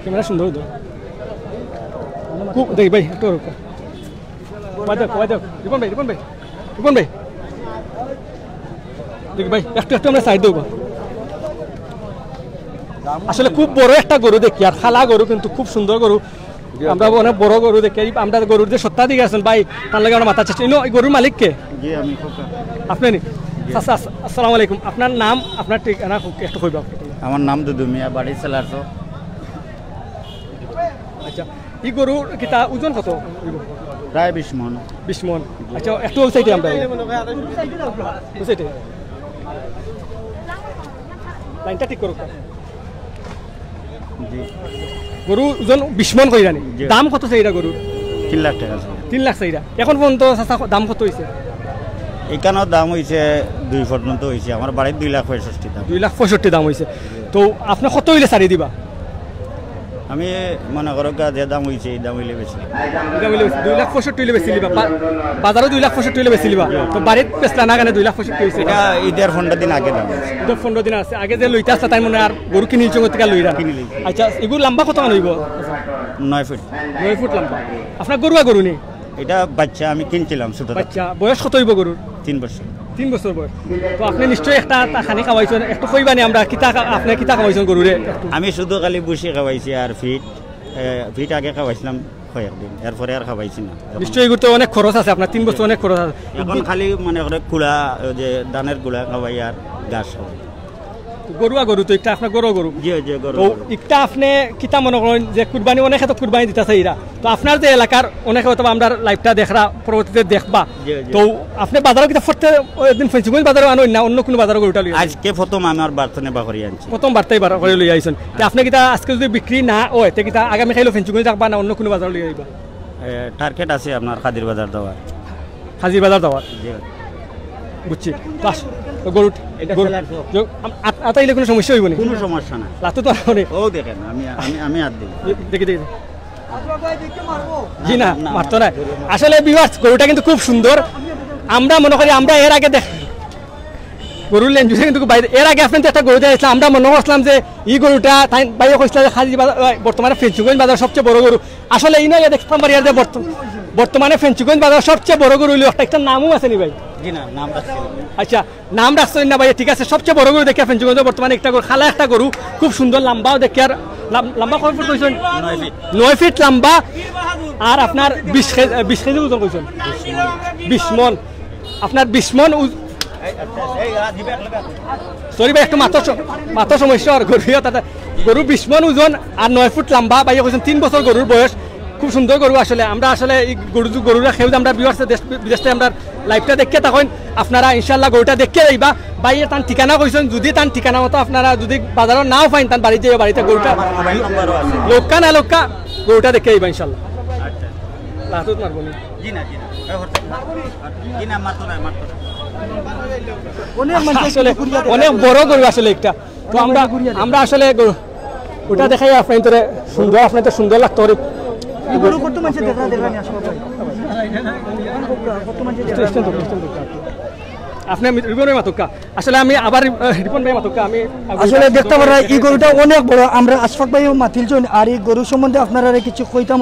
ক্যামেরা সুন্দর তো। খুব, দেখ ভাই, একটু ওরকম। ওই দেখ, ওই দেখ, রিপন ভাই, রিপন ভাই, রিপন ভাই। দেখ ভাই, একটু, একটু আমরা সাইড দেবো। আসলে খুব বড় একটা গরু দেখি, আর খালা গরু, কিন্তু খুব সুন্দর গরু। আমরা অনেক বড় গরু দেখি। এই আমরা গরুর যে সত্ত্বাধিকারী আছেন ভাই, তার লগে আমরা মাতার চেষ্টা। ইনো, এই গরুর মালিক কে? জি, আমি খোকা। আপনি নি? জি। আচ্ছা, আচ্ছা, আসসালামু আলাইকুম। আপনার নাম, আপনার ঠিকানা একটু কইবা। আমার নাম দুদু মিয়া, বাড়ি সেলারচর। আচ্ছা, এই গরুর কিতা ওজন কত? প্রায় বিশ মন। বিশ মন। আচ্ছা, একটু ওই সাইডে আমরা। ওই সাইডে। লাইনটা ঠিক করো। জি। গরু ওজন বিশ মন কইরা নি? জি। দাম কত চাইরা গরুর? তিন লাখ টাকা চাইরা। তিন লাখ চাইরা। এখন পর্যন্ত চাচা দাম কত হইছে? এখানেও দাম হইছে, দুই পর্যন্ত হইছে। আমার বাড়ির দুই লাখ পঁয়ষট্টি দাম। দুই লাখ পঁয়ষট্টি দাম হইছে। তো আপনি কত হইলে ছাড়ি দিবা? আমি মনে করো গা যে দাম হইছে, এই দাম হইলে বেশি। এই দাম হইলে বেশি, দুই লাখ পঁয়ষট্টি হইলে বেশি লিবা। বা-, বাজারও দুই লাখ পঁয়ষট্টি হইলে বেশি লিবা। তো বাড়িত বেচলা না কেনে দুই লাখ পঁয়ষট্টি হইছে? এটা ঈদের পনেরো দিন আগে দাম হইছে। ঈদের পনেরো দিন আছে। আগে যে লইতা আসলা তাই মনে আর গরু কিনিলছো কোথেকে লইরা? কিনিলি। আচ্ছা, এগুর লম্বা কত হইব? নয় ফুট। নয় ফুট লম্বা। আপনার গরু আর গরু নি? এটা বাচ্চা আমি কিনছিলাম ছোট থাকতে। বাচ্চা, বয়স কত হইব গরুর? তিন বছর। তিন বছর বয়স। তো আপনি নিশ্চয়ই একটা তা খানি খাওয়াইছেন, একটু কইবা নি আমরা কিতা খা-, আপনি কিতা খাওয়াইছেন গরুরে? আমি শুধু খালি ভুসি খাওয়াইছি আর ফিট, এ, ফিট আগে খাওয়াইছিলাম কয়েকদিন, এরপরে আর খাওয়াইছি না। এখন নিশ্চয়ই এগুলো তো অনেক খরচ আছে আপনার, তিন বছর অনেক খরচ আছে। এখন খালি মানে করে কুড়া, ওই যে ধানের কুড়া খাওয়াই আর ঘাস খাওয়াই। গরুয়া গরু তো একটা, আপনার গরু গরু। জি, জি, গরু তো গরু। একটা আপনি কিতা মনে করেন যে কুরবানি, অনেকে তো কুরবানি দিতা চাইরা, তো আপনার যে এলাকার অনেকে হয়তো বা আমরার live-টা দেখরা, পরবর্তীতে দেখবা, জি, জি। তো আপনি বাজারো কিতা ফরতে একদিন ফেঞ্চুগঞ্জ বাজারো আনইন না অন্য কুনু বাজারো গরুটা লইয়া আইন? আজকে প্রথম আমার বাড়ি থনে বার করি আনছি। প্রথম বারটাই বার করি লইয়া আইছইন। তে আপনি কিতা আজকে যদি বিক্রি না অয়, তে কিতা আগামীকাইলও ফেঞ্চুগঞ্জ রাখবা না অন্য কুনু বাজারো লইয়া আইবা? এ, target আছে আপনার কাদির বাজার দেওয়ার। কাদির বাজার দেওয়ার? জি। বুঝছি। তো আস-, তো গরু, এটা গরু, সেলার সব। যে, আম-, আত-, আতাইলে কুনু সমস্যা অইবো নি? কুনু সমস্যা না। লাতো তো আর অনেক। ও দেখেন, আমি, আমি, আমি আত দিই। দেখি, দেখি। জি না, না, না, মারতো না। না। আসলে viewers, গরুটা কিন্তু খুব সুন্দর। আমরা মনে করি আমরা এর আগে দেখ-, গরুর লেঞ্জুরে কিন্তু বাইরে, এর আগে আপনাদের একটা গরু দেখাইছিলাম, আমরা মনে করছিলাম যে ই গরুটা তাই ভাইয়ে কইছিলা যে কাদির বাজার, ওই, বর্তমানে ফেঞ্চুগঞ্জ বাজার সবচেয়ে বড় গরু। আসলে ইনো ইয়া দেখতাম পারি আর যে বর্ত-, বর্তমানে ফেঞ্চুগঞ্জ বাজার সবচেয়ে বড় গরু অইলো একটা, একটা নামও আছে নি ভাই? জি না, নাম রাখছি না। আচ্ছা, নাম রাখছইন না ভাই, ঠিক আছে, সবচেয়ে বড় গরু দেখিয়া ফেঞ্চুগঞ্জ বর্তমানে একটা গরু, কালা একটা গরু, খুব সুন্দর, লাম্বাও দেখিয়ার, লাম-, লাম্বা কয় ফুট কইছইন? নয় ফিট। নয় ফিট লাম্বা, আর আপনার বিশ কেজি, বিশ কেজি ওজন কইছইন? বিশ মণ। আপনার বিশ মণ উজ-, sorry ভাই, একটু মাথার স-, মাথার সমস্যা আর গরু ইয়া তাতে। গরু বিশ মণ ওজন আর নয় ফুট লাম্বা, ভাইয়ে কইছইন তিন বছর গরুর বয়স। খুব সুন্দর গরু আসলে। আমরা আসলে ই গরু, গরুরা কেউ যে আমরা viewers দেশ বিদেশ থাকি আমরা live-টা দেখিয়া থাকইন, আপনারা ইনশাআল্লাহ গরুটা দেখিয়া যাইবা। ভাইয়ে তান ঠিকানা কইছইন, যদি তান ঠিকানা মতো আপনারা যদি বাজারো নাও পাইন, তান বাড়িত যাইয়া বাড়িত গরুটা আমার মোবাইল নম্বরও আছে। লউক্কা না লউক্কা, গরুটা দেখিয়া যাইবা ইনশাআল্লাহ। আচ্ছা। লাতুত মারবো নি? জি না, জি না। এ, হরতে-, জি না, মারতো না, মারতো না। অনেক মানুষ আসলে ঘুরিয়া দেখে। অনেক বড় গরু আসলে একটা। তো আমরা, আমরা আসলে গরু, ওটা দেখাই আপনাদের সুন্দর, আপনাদের সুন্দর লাগতো পারে। এই গরু কত মানুষে দেখরা, দেখরা নি আসলে ভাই? কত মানুষে দেখরা? আপনি আমি রিপন ভাই মাতউক্কা। আসলে আমি আবার রি-, আহ, রিপন ভাই মাতউক্কা, আমি আসলে দেখতা পাররা, এই গরুটা অনেক বড়। আমরা আশফাক ভাইও মাতিলছইন, আর এই গরু সম্বন্ধে আপনারারে কিছু কইতাম,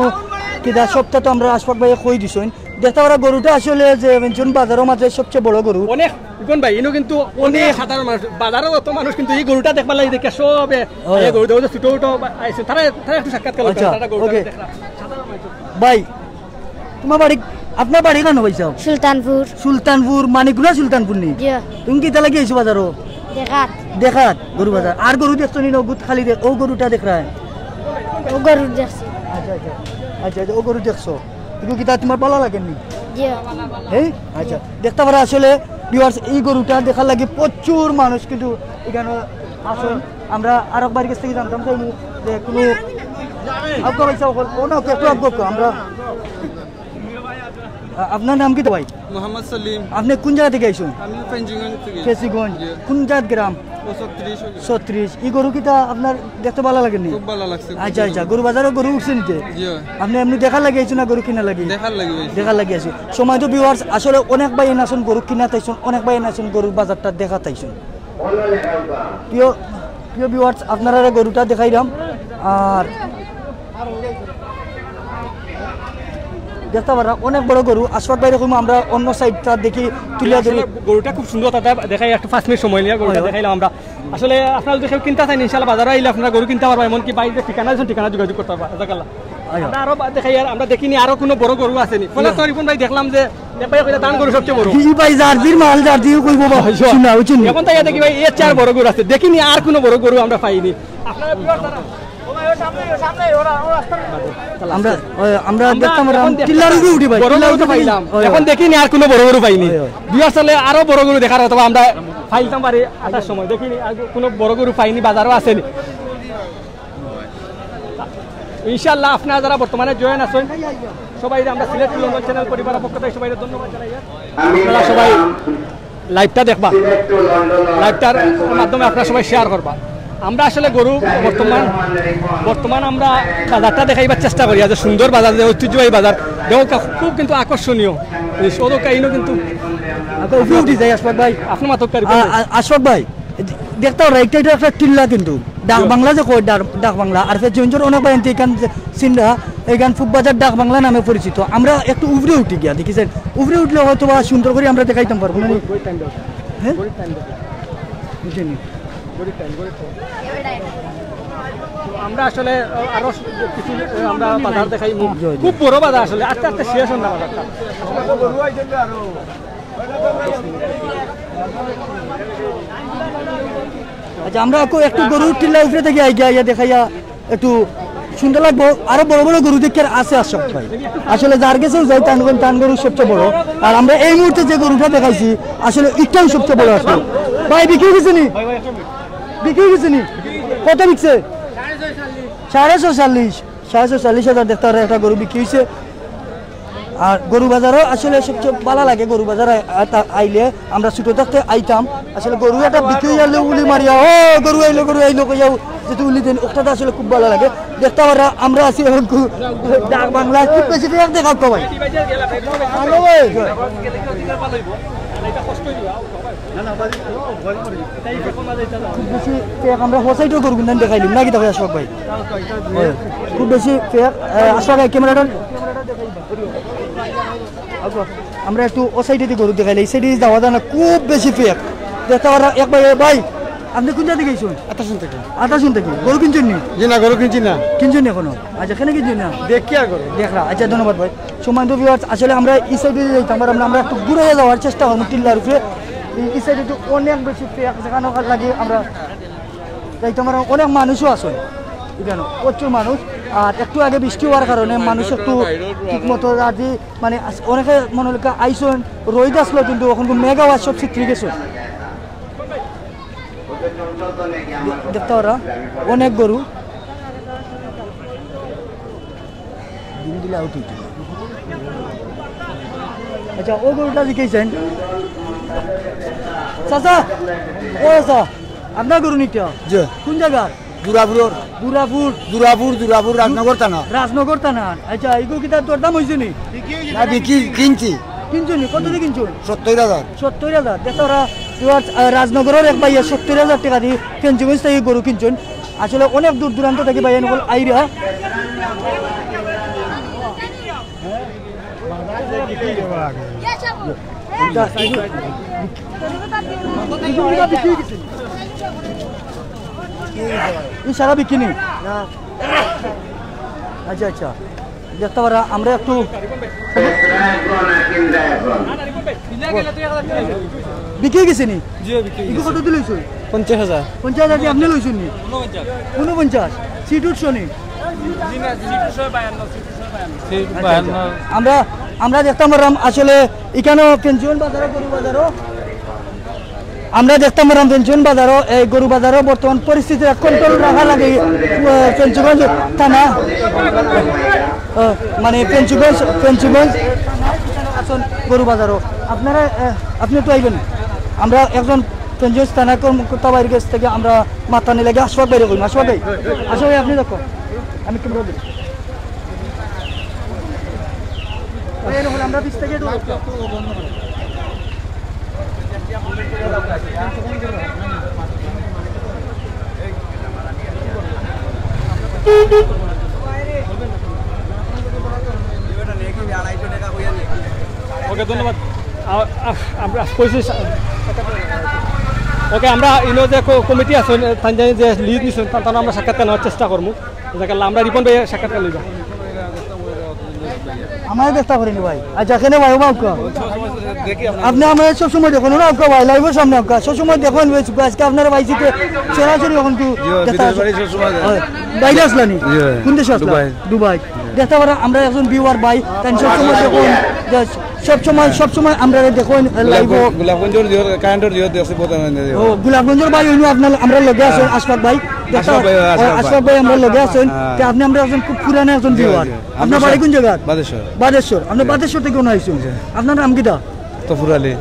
কিতা সবটা তো আমরা আশফাক ভাইয়ে কই দিছইন। দেখতা পাররা গরুটা আসলে যে ফেঞ্চুগঞ্জ বাজারর মাঝে সবচেয়ে বড় গরু। অনেক, রিপন ভাই, ইনো কিন্তু অনেক সাধারণ মানুষ, বাজারো অত মানুষ কিন্তু এই গরুটা দেখবার লাগি দেখে সবে, হয়। এই গরু দেখো, ছোট ছোট বা-, আইছে, তারা, তারা একটু সাক্ষাৎকার করবে, আচ্ছা, তারা গরুটা ওকে। দেখরা। সাধারণ মানুষ। ভাই, তোমার বাড়ি, আপনার বাড়ি কানো ভাই সাব? সুলতানপুর। সুলতানপুর, মানিকগুড়া সুলতানপুর নি? জি। তুমি কিতা লাগি আইছো বাজারো? দেখাত। দেখাত, গরু বাজার। আর গরু দেখছো নি? নগদ খালি দেখ, ও গরুটা দেখরায়। ও গরু দেখছি। আচ্ছা, আচ্ছা। আচ্ছা, আচ্ছা, ও গরু দেখছো। ইগু কিতা তোমার ভালা লাগেনি? জি। হ্যাঁ? আচ্ছা। দেখতা পাররা আসলে viewers, এই গরুটা দেখার লাগি প্রচুর মানুষ কিন্তু এখানো আছইন। আমরা আরক ভাইর গেছ থাকি জানতাম চাইমু যে কুনু আউক্কা ভাই সাব অকল, ও না, একটু আউক্কা, আউক্কা, আমরা, আ-, আপনার নাম কিতা ভাই? মোহাম্মদ সলিম। আপনি কোন জাগা থাকি আইছইন? আমি ফেঞ্চুগঞ্জ থাকি। ফেঞ্চুগঞ্জ। জি। কোন জাত গ্রাম? ও ছত্রিশ। ছত্রিশ। ই গরু কিতা আপনার দেখতে ভালা লাগেনি? খুব ভালা লাগছে, খুব আচ্ছা, ভালা আচ্ছা। লাগছে। গরু বাজারো গরু উঠছে নিতে? জি। আপনি এমনি দেখার লাগি আইছইন না গরু কিনার লাগি? দেখার লাগি আইছি। দেখার লাগি আইছইন। সম্মানিত viewers, আসলে অনেক ভাইয়াইন আছইন গরু কিনাত আইছইন, অনেক ভাইয়াইন আছইন গরুর বাজারটা দেখাত আইছইন। প্রিয়, প্রিয় viewers, আপনারারে গরুটা দেখাইরাম। আর দেখতা পাররা অনেক বড় গরু। আশফাক ভাইরে কইমু আমরা অন্য side-টা দেখি, তুলিয়া ধরি। আসলে গরুটা খুব সুন্দর, তাতে দেখাই একটু পাঁচ মিনিট সময় নিয়া গরুটা হয়, হয়। দেখাইলাম আমরা। আসলে আপনারা যদি কেউ কিনতা চাইন, ইনশাআল্লাহ বাজারো আইলে আপনারা গরু কিনতা পারবা, এমনকি ভাইর যে ঠিকানা আছে, ঠিকানা যোগাযোগ করতা পারবা। জাযাকাল্লাহ। আচ্ছা। আমরা আরো বা-, দেখাই আর আমরা দেখিনি আরো কুনু বড় গরু আছে নি। ফলে ইয়া। তো রিপন ভাই দেখলাম যে এক ভাইয়ে কইলা তান গরু সবচেয়ে বড়। জি ভাই, জার্সির মাল, জার্সিও কইবো বা। আচ্ছা। শুনা, বুঝছইন নি? এখন তাই দেখি ভাই, এর চেয়ে আর বড় গরু আছে। দেখিনি আর কুনু বড় গরু আমরা পাইনি। আপনারা viewers যারা আমরা, ওই, আমরা আমরা দেখতাম এখন পারলাম, দেখতে টিল্লার উপরে উঠি ভাই, বড় টিল্লার গরু তো উপরে উঠি। পাইলাম। ওই, এখন ওই। দেখিনি আর কুনু বড় গরু পাইনি। ওই, ওই। Viewers চাইলে আরো বড় গরু দেখার অথবা আমরা পাইতাম পারি আসার সময়। দেখিনি আর কুনু বড় গরু পাইনি, বাজারো আছে নি। ইনশাআল্লাহ আপনারা যারা বর্তমানে join আছইন, সবাইরে আমরা সিলেট টু লন্ডন channel পরিবারর পক্ষ থাকি সবাইরে ধন্যবাদ জানাই। আপনারা সবাই live-টা দেখবা, live-টার মাধ্যমে আপনারা সবাই share করবা। আমরা আসলে গরু বর্তমান, বর্তমান আমরা বাজারটা দেখাইবার চেষ্টা করি, যে সুন্দর বাজার, যে ঐতিহ্যবাহী বাজার, দেখো খুব কিন্তু আকর্ষণীয়। এই সড়ক আইনও কিন্তু আপনি উপরে উঠি যাই আশফাক ভাই। আপনি মাতউক্কা। আ-, আ-, আশফাক ভাই, দেখতা পাররা, এটা, এটা একটা টিল্লা কিন্তু। ডাক জি। বাংলা যে কয়, ডাক, ডাক বাংলা। আর ফেঞ্চুগঞ্জর অনেক ভাইয়াইন্তে ইখান যে চিনরা, ইখান ফুকবাজার ডাক বাংলা নামে পরিচিত। আমরা একটু উপরে উঠি গিয়া, দেখিছইন? উপরে উঠলে হয়তো বা সুন্দর করি আমরা দেখাইতাম পারবো না নি? হ্যাঁ? বুঝছইন নি? তো আমরা আসলে আরো কিছু আমরা বাজার দেখাইমু। জি, জি। খুব বড় বাজার আসলে, আস্তে আস্তে শেষ অর না বাজারটা। আচ্ছা, আমরা একটু, একটু গরু টিল্লা উপরে থাকি আইগিয়া, আইয়া দেখাইয়া একটু সুন্দর লাগবো। আরো বড় বড় গরু দেখিয়ার আছে আশরাফ ভাই। আসলে যার গেছেও যাই, তান, তান গরু সবচেয়ে বড়। আর আমরা এই মুহূর্তে যে গরুটা দেখাইছি, আসলে ইটাও সবচেয়ে বড় আছে। ভাই, বিক্রি গেছে নি? বিক্রি গেছে নি? কত বিকছে? সাড়ে ছয়চল্লিশ। সাড়ে ছয়চল্লিশ হাজার দেখতে পারে একটা গরু বিক্রি হইছে। আর গরু বাজারও আসলে সবচেয়ে ভালা লাগে, গরু বাজার আই-, আ-, তা-, আইলে আমরা ছোট থাকতে আইতাম। আসলে গরু একটা বিক্রি হইলে উলি মারিয়া, "ও, গরু আইলো, গরু আইলো" কইয়াও যেহেতু উলি দেন, ওটা তো আসলে খুব ভালা লাগে। দেখতে পারা আমরা আছি এখন কু-, ডাক বাংলা খুব বেশি ফেক দেখা তো ভাই। হ্যালো ভাই। খুব বেশি ফেক আমরা হোসাইডও গরু কিন্তু দেখাইলাম নাকি, দেখো আশরাফ ভাই? খুব বেশি ফেক, আহ, আশরাফ ভাই, ক্যামেরাটা আমরা একটু ও সাইডে দিয়ে গরু দেখাইলে, এই সাইডে যাওয়া যায় না, খুব বেশি ফেক। দেখতে পারা এক ভাই, এ ভাই, আপনি কোন জায়গা থেকে গেছেন? আতাসুন থেকে। আতাসুন থেকে। গরু কিনছেন নি? জি না, গরু কিনছি না। কিনছেন নি এখনো? আচ্ছা, কেন কিনছেন না? দেখি আর গরু। দেখরা। আচ্ছা, ধন্যবাদ ভাই। সম্মানিত ভিউয়ার্স, আসলে আমরা এই সাইডে যাইতাম, আর আমরা, আমরা একটু ঘুরে যাওয়ার চেষ্টা করবো টিল্লার উপরে। এই, এই সাইডে তো অনেক বেশি ফেক, যেখানে লাগে আমরা যাইতাম, আর অনেক মানুষও আছেন এখানে, প্রচুর মানুষ। আর একটু আগে বৃষ্টি হওয়ার কারণে মানুষ একটু ঠিক মতো রাজি, মানে, আস-, অনেকে মনে হলো আইসন, রোদ আসলো, কিন্তু এখন তো মেঘ আওয়াজ সব ছিটকে গেছে। দে-, দেখতে পারা অনেক গরু। দিন দিলে আউট হইতো। আচ্ছা, ও গরুটা জিজ্ঞেসেন। চাচা, ও চাচা, আপনার গরু নিতে? জি। কোন জায়গা? দুরাপুর। দুরাপুর। দুরাপুর, দুরাপুর, রাজনগর থানা। রাজনগর থানা। আচ্ছা, এই গরু কি তার দরদাম হয়েছে নি? না, বিক্রি, কিনছি। কিনছো নি? কত দিয়ে কিনছো? সত্তর হাজার। সত্তর হাজার। দেখো ওরা, এবার, আহ, রাজনগরের এক ভাইয়া সত্তর হাজার টাকা দিয়ে ফেঞ্চুগঞ্জ থেকে গরু কিনছেন। আসলে অনেক দূর দূরান্ত থেকে ভাইয়া নকল আইরা। ই সারা বিকিনি? আচ্ছা, আচ্ছা। দেখতে পারা, আমরা একটু বিক্রি গেছে নি? জি, বিক্রি ইগু গেছে। কত দিল হইছে? পঞ্চাশ হাজার। পঞ্চাশ হাজার কি আপনি লইছেন নি? ঊনপঞ্চাশ। সিটুট শনি। সিট আচ্ছা, আচ্ছা। বায়ান্ন। আমরা, আমরা দেখতাম পারলাম আসলে এখানেও ফেঞ্চুগঞ্জ বাজারও, গরু বাজারও, আমরা দেখতাম পারলাম ফেঞ্চুগঞ্জ বাজারও, এই গরু বাজারও বর্তমান পরিস্থিতি কন্ট্রোল রাখা লাগে, আহ, ফেঞ্চুগঞ্জ থানা, আহ, মানে ফেঞ্চুগঞ্জ, ফেঞ্চুগঞ্জ আছেন গরু বাজারও। আপনারা, আহ, আপনি একটু আইবেন, আমরা একজন ফেঞ্চুগঞ্জ থানা কর্মকর্তা ভাইর কাছ থেকে আমরা মাতানি লাগে আশফাক ভাইরে কইমু। আশফাক ভাই, আশফাক ভাই, আপনি দেখো, আমি ক্যামেরা দিই। ভাই, এর হলে আমরা বিশ থেকে একটু ওকে, ধন্যবাদ। আ-, আ-, আমরা কইছি সা-, ওকে, আমরা ইনো যে ক-, কমিটি আছে, তানজানি যে লিড নিছেন, তান, তান আমরা সাক্ষাৎকার নেওয়ার চেষ্টা করবো। জাজাকাল্লাহ, আমরা রিপন ভাই সাক্ষাৎকার লইবা। আমারে চেষ্টা করিনি ভাই। আচ্ছা, কেনে ভাই, ও বাউকা। আপনি আমারে সবসময় দেখইন, ও বাউকা ভাই, লাইভর সামনে আউকা। সবসময় দেখইন ভাই, আজকে আপনারে পাইছি তে সরাসরি এখন তো জি, দেখা বিদেশ আছে। বাড়ি সবসময় যায়। হয়। বাইরে আসলা নি? জি। কোন দেশে আসলা? দুবাই। দুবাই। দেখতে পারা আমরা একজন ভিউয়ার ভাই, তাই সবসময় দেখইন, যে সবসময়, সবসময় আমরারে দেখইন, গোলাপ-, লাইভও। গোলাপগঞ্জর জিওর, কারেন্টর জিওর দেখছি, বোধ হয়। ও, গোলাপগঞ্জর ভাই হইলো আপনার, আমরার লগে আছেন, হ্যাঁ। আশফাক ভাই। দেখতে আশফাক ভাই, পারা, আশফাক আশফাক ভাই। ভাই আমরার লগে আছেন। হ্যাঁ। তে আপনি আমরার একজন খুব পুরানা একজন জি, ভিউয়ার। জি। আপনার আমরা বাড়ি কোন জায়গা? বাদেশ্বর। বাদেশ্বর। আপনি জি। বাদেশ্বর থেকে কোন আইছেন? জি। আপনার নাম কিতা? তফুর আলী।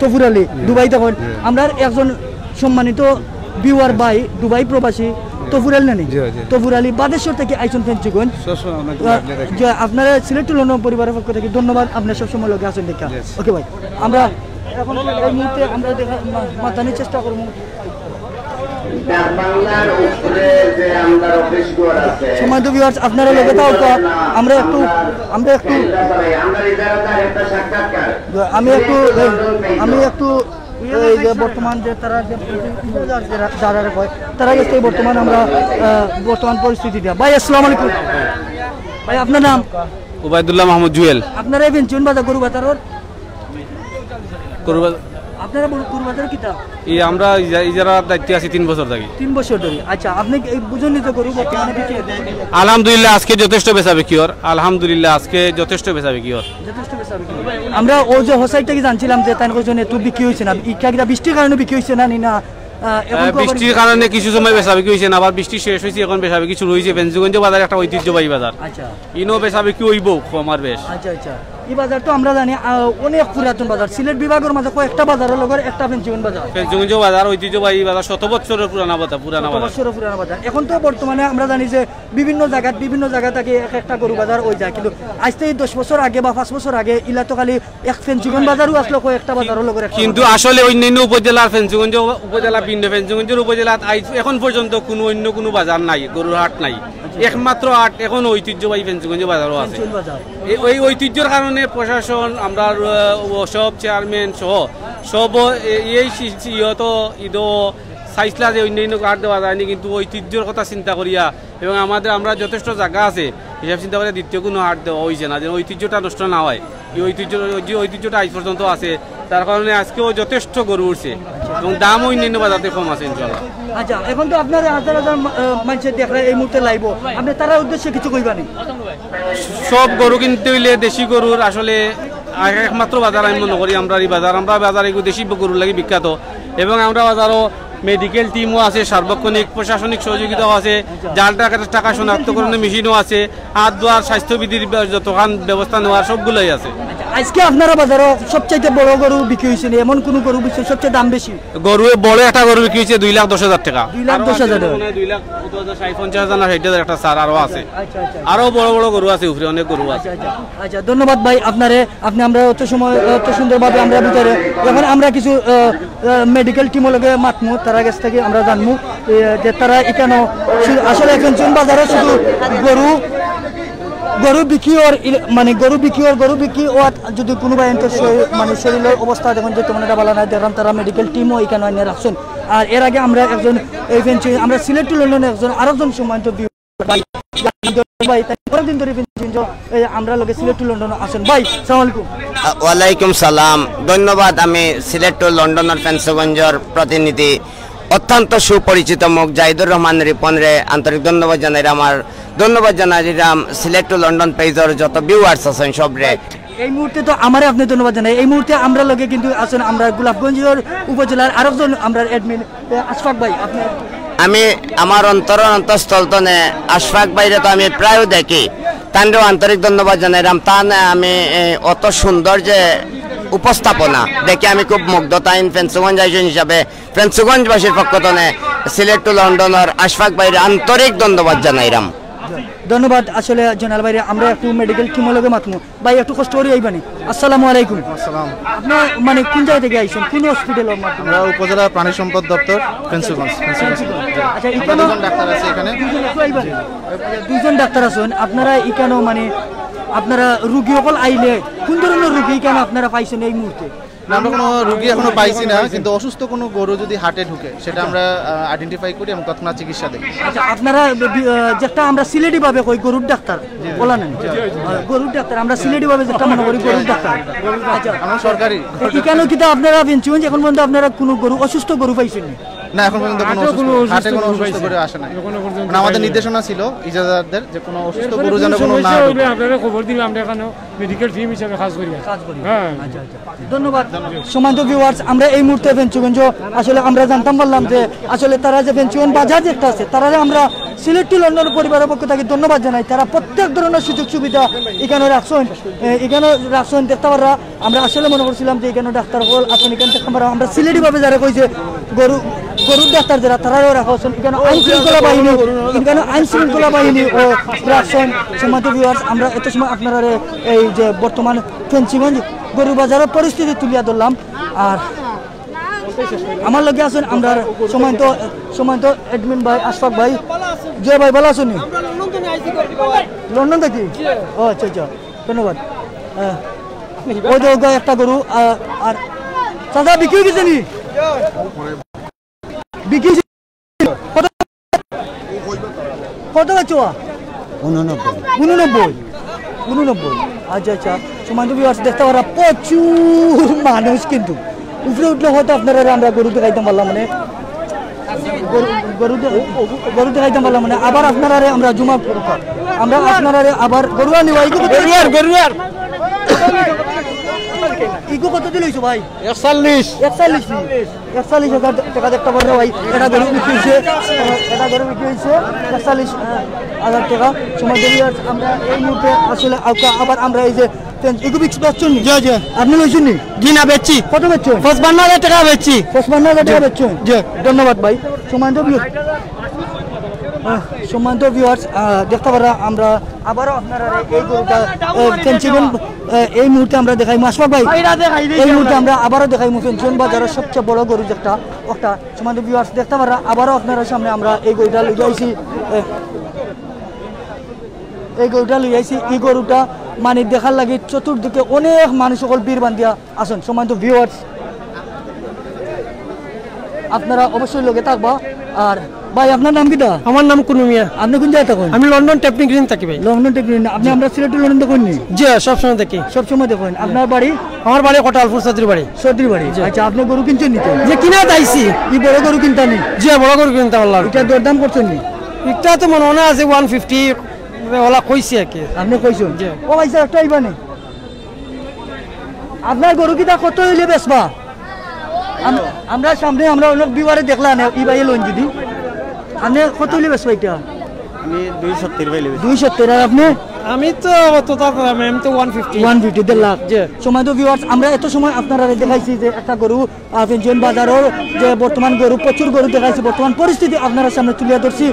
তফুর আলী, জি। দুবাই তখন। জি। আমরার একজন সম্মানিত ভিউয়ার ভাই, দুবাই প্রবাসী, তফুর আলী নানি? জি, জি। তফুর আলী বাদেশ্বর থেকে আইছেন ফেঞ্চুগঞ্জ। সবসময় আপনাকে আহ, লাগলে রাখি। যে আপনারা সিলেট টুলন পরিবারের পক্ষ থেকে ধন্যবাদ, আপনারা সবসময় লগে আছেন দেখা। Yes। ওকে ভাই, আমরা এখন এই মুহূর্তে আমরা দেখা, মা-, মাতানির চেষ্টা করবো। ডাক বাংলার উপরে যে আমরার অফিস ঘর আছে, সম্মানিত ভিউয়ার্স, আপনারা লগে থাকো, আমরা একটু, আমরা একটু, আমরা ইজারাদার একটা সাক্ষাৎকার। আমি একটু, আমি একটু এই যে বর্তমান যে তারা যে যারা, যারা কয়, তারা গেছে বর্তমান আমরা, আহ, বর্তমান পরিস্থিতি দিয়া। ভাই, আসসালামু আলাইকুম। ভাই, আপনার নাম? উবাইদুল্লাহ মাহমুদ জুয়েল। আপনারা এই বেঞ্চুন বাজার গরু বাজারর? গরু বাজার। আপ-, আপনারা গরু, গরু বাজার কিতা? এই আমরা ইজা- ইজারার দায়িত্বে আছি তিন বছর থাকি। তিন বছর ধরে। আচ্ছা, আপনি এই বুঝুন নি তো গরু বর্তমানে বিক্রি? আলহামদুলিল্লাহ, আজকে যথেষ্ট বেচা বিক্রি অর। আলহামদুলিল্লাহ, আজকে যথেষ্ট বেচা বিক্রি অর। যথেষ্ট বেচা বিক্রি। আমরা ও যে হোসাইটা কি জানছিলাম যে তাই কইছেন এত বিক্রি হয়েছে না, ইটা কিতা বৃষ্টির কারণে বিক্রি হয়েছে না নি না? আহ, এবং আহ, খবর বৃষ্টির কারণে কিছু সময় বেচা বিক্রি হয়েছে না, আবার বৃষ্টি শেষ হয়েছে, এখন বেচা বিক্রি শুরু হয়েছে। ফেঞ্চুগঞ্জ বাজার একটা ঐতিহ্যবাহী বাজার, আচ্ছা। ইনো বেচা বিক্রি হইব আমার বেশ। আচ্ছা, আচ্ছা। এই বাজার তো আমরা জানি আহ, অনেক পুরাতন বাজার, সিলেট বিভাগের মাঝে কয়েকটা বাজারের লগে একটা ফেঞ্চুগঞ্জ বাজার। ফেঞ্চুগঞ্জ বাজার ঐতিহ্যবাহী বাজার, শত বছরের পুরানা বাজার, পুরানা বাজার। বছর পুরানা বাজার। এখন তো বর্তমানে আমরা জানি যে বিভিন্ন জায়গাত বিভিন্ন জায়গা থেকে এক একটা গরু বাজার হয়ে যায়, কিন্তু আজ থেকে দশ বছর আগে বা পাঁচ বছর আগে ইলা তো খালি এক ফেঞ্চুগঞ্জ বাজারও আসলো, কয়েকটা বাজারও লগের একটা কিন্তু আসলে অন্যান্য উপজেলার ফেঞ্চুগঞ্জ উপজেলা ভিন্ন, ফেঞ্চুগঞ্জের উপজেলাত আইজ এখন পর্যন্ত কোনো অন্য কোনো বাজার নাই, গরুর হাট নাই। একমাত্র হাট এখন ঐতিহ্যবাহী ফেঞ্চুগঞ্জ বাজারও আছে। ফেঞ্চুগঞ্জ বাজার। এ- ওই ঐতিহ্যর কারণে প্রশাসন, আমরা আহ, ও সব চেয়ারম্যান সহ সব এ- এই সি- সি- ইয়ত ইদো চাইছলা যে অন্যান্য হাট দেওয়া যায়নি, কিন্তু ঐতিহ্যর কথা চিন্তা করিয়া এবং আমাদের আমরা যথেষ্ট জায়গা আছে, হিসাব চিন্তা করে দ্বিতীয় কোনো হাট দেওয়া হয়েছে না, যেন ঐতিহ্যটা নষ্ট না হয়। এই ঐতিহ্য, যে ঐতিহ্যটা আজ পর্যন্ত আছে, তার কারণে আজকেও যথেষ্ট গরু উঠছে এবং দামও অন্যান্য বাজার থেকে কম আছে ইনশাল্লাহ। আচ্ছা, এখন তো আপনারা হাজার হাজার মা- আহ, মানুষের দেখরা এই মুহূর্তে লাইব, আপনি তারার উদ্দেশ্যে কিছু কইবানি? সব গরু কিনতে হইলে দেশি গরুর আসলে একমাত্র বাজার আমি মনে করি আমরা এই বাজার, আমরা বাজার এগুলো দেশি গরুর লাগি বিখ্যাত এবং আমরা বাজারও মেডিকেল টিমও আছে, সার্বক্ষণিক প্রশাসনিক সহযোগিতাও আছে, জাল টাকা টাকা শনাক্তকরণের মেশিনও আছে, হাত ধোয়ার স্বাস্থ্যবিধির ব্য- যতখান ব্যবস্থা নেওয়ার সবগুলোই আছে। আজকে আপনারা বাজারও সবচাইতে বড় গরু বিক্রি হয়েছে নি, এমন কোনো গরু বিক্রি সবচেয়ে দাম বেশি? গরু বড় একটা গরু বিক্রি হয়েছে দুই লাখ দশ হাজার টাকা। দুই লাখ দশ হাজার টাকা। মনে হয় দুই লাখ পঞ্চাশ হাজার না ষাট হাজার একটা ছাড় আরো আছে। আচ্ছা, আচ্ছা। আরো বড় বড় গরু আছে, উপরে অনেক গরু আছে। আচ্ছা, আচ্ছা, ধন্যবাদ ভাই আপনারে। আপনি আমরা অত সময়, অত সুন্দরভাবে আমরা ভিতরে, এখন আমরা কিছু মেডিকেল টিমর লগে মাতমু, তারা গেছ থেকে আমরা জানমু এ, যে তারা এখানে শু- আসলে ফেঞ্চুগঞ্জ বাজারও শুধু গরু, গরু বিক্রি অর ইল- মানে গরু বিক্রি অর, গরু বিক্রি অর যদি কোনো ভাই এনতে শরীর- মানে শরীরের অবস্থা দেখুন যে তেমন একটা ভালো নাই, দেখলাম তারা মেডিকেল টিমও এখানে এনে রাখছেন। আর এর আগে আমরা একজন এই ফেঞ্চুগঞ্জ, আমরা সিলেট টু লন্ডন একজন আরকজন সম্মানিত বি- ভাই, ভাই, তাই অনেকদিন ধরে ফেঞ্চুগঞ্জ, এই আমরা লগে সিলেট টু লন্ডন আছেন ভাই, সালাম আলাইকুম। আ, ওয়ালাইকুম সালাম। ধন্যবাদ। আমি সিলেট টু লন্ডনর ফেঞ্চুগঞ্জর প্রতিনিধি, অত্যন্ত সুপরিচিত মুখ জাহিদুর রহমান রিপনরে আন্তরিক ধন্যবাদ জানাইরাম। আর ধন্যবাদ জানাইরাম সিলেট টু লন্ডন পেজর যত ভিউয়ার্স আছেন সবরে। এই মুহূর্তে তো আমারে আপনি ধন্যবাদ জানাই। এই মুহূর্তে আমরা লগে কিন্তু আছেন আমরা গোলাপগঞ্জর উপজেলার আরকজন আমরা অ্যাডমিন আশফাক ভাই, আপনি আমি আমার অন্তরর অন্তঃস্থল তনে আশফাক ভাইরে তো আমি প্রায় দেখি, তানরেও আন্তরিক ধন্যবাদ জানাইরাম। তান আমি এ, অত সুন্দর যে উপস্থাপনা দেখে আমি খুব মুগ্ধ। তাইন ফেঞ্চুগঞ্জ আইসন হিসাবে ফেঞ্চুগঞ্জবাসীর পক্ষ তনে সিলেট টু লন্ডনর আশফাক ভাইরে আন্তরিক ধন্যবাদ জানাইরাম। ধন্যবাদ। আসলে জনাল ভাইরে আমরা একটু মেডিকেল টিমর লগে মাতমু। ভাই একটু কষ্ট করে আইবানি। আসসালামু আলাইকুম। আসসালাম। আপনি মানে কোন জায়গা থেকে আইছেন, কোন হসপিটালর মাধ্যমে? আমরা উপজেলা প্রাণী সম্পদ দপ্তর ফেঞ্চুগঞ্জ। ফেঞ্চুগঞ্জ। আচ্ছা, আমরা এখানে দুজন ডাক্তার আছি এখানে। দুজন ডাক্তার আইবা। দুজন ডাক্তার আছেন, আপনারা এখানে মানে আপনারা রুগী সকল আইলে কোন ধরনের রুগী এখানে আপনারা পাইছেন এই মুহূর্তে? না, আমরা কোনো রুগী এখনো পাইছি না, কিন্তু অসুস্থ কোনো গরু যদি হাটে ঢুকে সেটা আমরা আইডেন্টিফাই করি এবং তৎক্ষণাৎ চিকিৎসা দিই। আচ্ছা, আপনারা বি- আহ, যেটা আমরা সিলেটি ভাবে কই গরুর ডাক্তার, বলা না নি? আহ, গরুর ডাক্তার আমরা সিলেটি ভাবে যেটা মনে করি গরুর ডাক্তার। আচ্ছা, আমরা সরকারি। এখানে কিন্তু আপনারা ফেঞ্চুগঞ্জ এখন পর্যন্ত আপনারা কোনো গরু, অসুস্থ গরু পাইছেন নি? না, এখন পর্যন্ত কোনো অসুস্থ, হাটে কোনো অসুস্থ করে আসে নাই। মানে আমাদের নির্দেশনা ছিল ইজারাদারদের যে কোনো অসুস্থ গরু যেন কোনো না ঢুকে। আপনারা খবর দিলে আমরা এখানে মেডিকেল টিম হিসাবে কাজ করি। কাজ করি। হ্যাঁ। আচ্ছা, আচ্ছা। ধন্যবাদ। সম্মানিত ভিউয়ার্স, আমরা এই মুহূর্তে ফেঞ্চুগঞ্জ আসলে আমরা জানতাম পারলাম যে আসলে তারা যে ফেঞ্চুগঞ্জ বাজার যে একটা আছে, তারা আমরা সিলেট টু লন্ডন পরিবারের পক্ষ থেকে ধন্যবাদ জানাই। তারা প্রত্যেক ধরনের সুযোগ সুবিধা এখানে রাখছেন, এ, এখানে রাখছেন দেখতে পাররা। আমরা আসলে মনে করছিলাম যে এখানে ডাক্তার হল আছেন, এখান থেকে আমরা, আমরা সিলেটি ভাবে যারা কই যে গরু, গরুর ডাক্তার যারা, তারাও রাখা হচ্ছেন। এখানে আইন শৃঙ্খলা বাহিনী, এখানে আইন শৃঙ্খলা বাহিনী ও রাখছেন। সম্মানিত ভিউয়ার্স, আমরা এত সময় আপনারা এই যে বর্তমান ফেঞ্চুগঞ্জ গরু বাজারের পরিস্থিতি তুলিয়া ধরলাম। আর আমার লগে আছেন আমরা সম্মানিত, সম্মানিত অ্যাডমিন ভাই আশফাক ভাই। জয় ভাই, ভালো আছেন নি? লন্ডন থেকে? ও আচ্ছা, আচ্ছা, ধন্যবাদ। হ্যাঁ। ওই তো ওগো একটা গরু, আহ, আর চাচা বিক্রি হয়ে গেছে নি? বিক্রি হয়েছে? কত, কত বেচো? উননব্বই। উননব্বই। উননব্বই। আচ্ছা, আচ্ছা। সম্মানিত ভিউয়ার্স, দেখতে পারা প্রচুর মানুষ কিন্তু। উপরে উঠলে হয়তো আপনারারে আমরা গরু দেখাইতাম পারলাম মানে, গরু, গরু দে-, গরু দেখাইতাম পারলাম মানে, আবার আপনারারে আমরা জুমা, আমরা আপনারারে আবার গরু আনি ভাই, ইগু কত দিলে হইছে ভাই? একচল্লিশ। একচল্লিশ নি? একচল্লিশ হাজার টেকা দেখতাম পাররা ভাই, এটা গরু বিক্রি হইছে, এটা গরু বিক্রি হইছে একচল্লিশ হাজার টেকা। সময় দেরি আছে, আমরা এই মুহূর্তে আসলে আবার আমরা এই যে ইগু বিক্রি করছেন নি? জি, জি। আপনি লইছেন নি? জি না, বেচছি। কত বেচছেন? পঁচপান্ন হাজার টেকা বেচছি। পঁচপান্ন হাজার টেকা বেচছেন? জি। ধন্যবাদ ভাই। সম্মানিত ভিউ-, আহ, সম্মানিত ভিউয়ার্স, আহ, দেখতে পারা আমরা আবারও আপনারা এই গরুটা, আহ, ফেন্সিগঞ্জ, আহ, এই মুহূর্তে আমরা দেখাইমু। আশফাক ভাই, এই মুহূর্তে আমরা আবারও দেখাইমু ফেন্সিগঞ্জ বাজারের সবচেয়ে বড় গরু যেটা, ওটা। সম্মানিত ভিউয়ার্স, দেখতে পারা আবারও আপনারা সামনে আমরা এই গরুটা লই আইছি, আহ, এই গরুটা লই আইছি। এই গরুটা মানে দেখার লাগি চতুর্দিকে অনেক মানুষ সকল ভিড় বান্ধিয়া আছেন। সম্মানিত ভিউয়ার্স, আপনারা অবশ্যই লগে থাকবা। আর ভাই, আপনার নাম কিতা? আমার নাম কুনু মিয়া। আপনি কোন জায়গা থাকেন? আমি লন্ডন টেপনি গ্রিন থাকি ভাই। লন্ডন টেপনি গ্রিন। আপনি আমরা সিলেটে লন্ডন দেখেন নি? জি, সবসময় দেখি। সবসময় দেখেন। আপনার বাড়ি? আমার বাড়ি কোটালপুর চৌধুরী বাড়ি। চৌধুরী বাড়ি। জি। আচ্ছা, আপনি গরু কিনছেন নি তো? যে কিনা চাইছি। এই বড় গরু কিনতা নি? জি, বড় গরু কিনতাম আল্লাহর। এটা দরদাম করছেন নি? এটা তো মনে মনে আছে ওয়ান ফিফটি, ওলা কইছি আর কি। আপনি কইছেন? জি। ও ভাই স্যার, একটা আইবা নি। আপনার গরু কিতা কত হইলে বেচবা? আম-, আমরা সামনে আমরা অনেক ভিউয়ারে দেখলাম, ই ভাই লইন যদি। আপনি কত হইলে বেচবা এটা? আমি দুই সত্তর ভাই লেবেছি। দুই সত্তর, আর আপনি? আমি তো অত তা দাম, আমি তো ওয়ান ফিফটি। ওয়ান ফিফটি, দেড় লাখ। জি। সম্মানিত ভিউয়ার্স, আমরা এত সময় আপনারা দেখাইছি যে একটা গরু, আহ, ফেঞ্চুয়ান বাজারর যে বর্তমান গরু, প্রচুর গরু দেখাইছি, বর্তমান পরিস্থিতি আপনারা সামনে তুলিয়া ধরছি।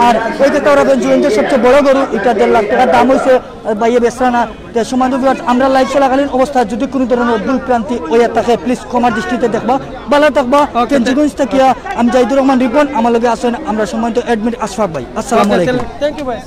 আর এই যে তারা ফেঞ্চুয়ান যে সবচেয়ে বড় গরু, এটা দেড় লাখ টাকা দাম হইছে, আর ভাইয়ে বেচরা না। তো সম্মানিত ভিউয়ার্স, আমরা লাইভ চলাকালীন অবস্থা যদি কোনো ধরনের ভুল ভ্রান্তি হইয়া থাকে, প্লিজ ক্ষমার দৃষ্টিতে দেখবা। ভালো থাকবা। ওকে, ফেঞ্চুগঞ্জ থাকিয়া আমি জাহিদুর রহমান রিপন, আমার লগে আছেন আমরা সম্মানিত অ্যাডমিন আশফাক ভাই। আসসালামু আলাইকুম। Thank you ভাই।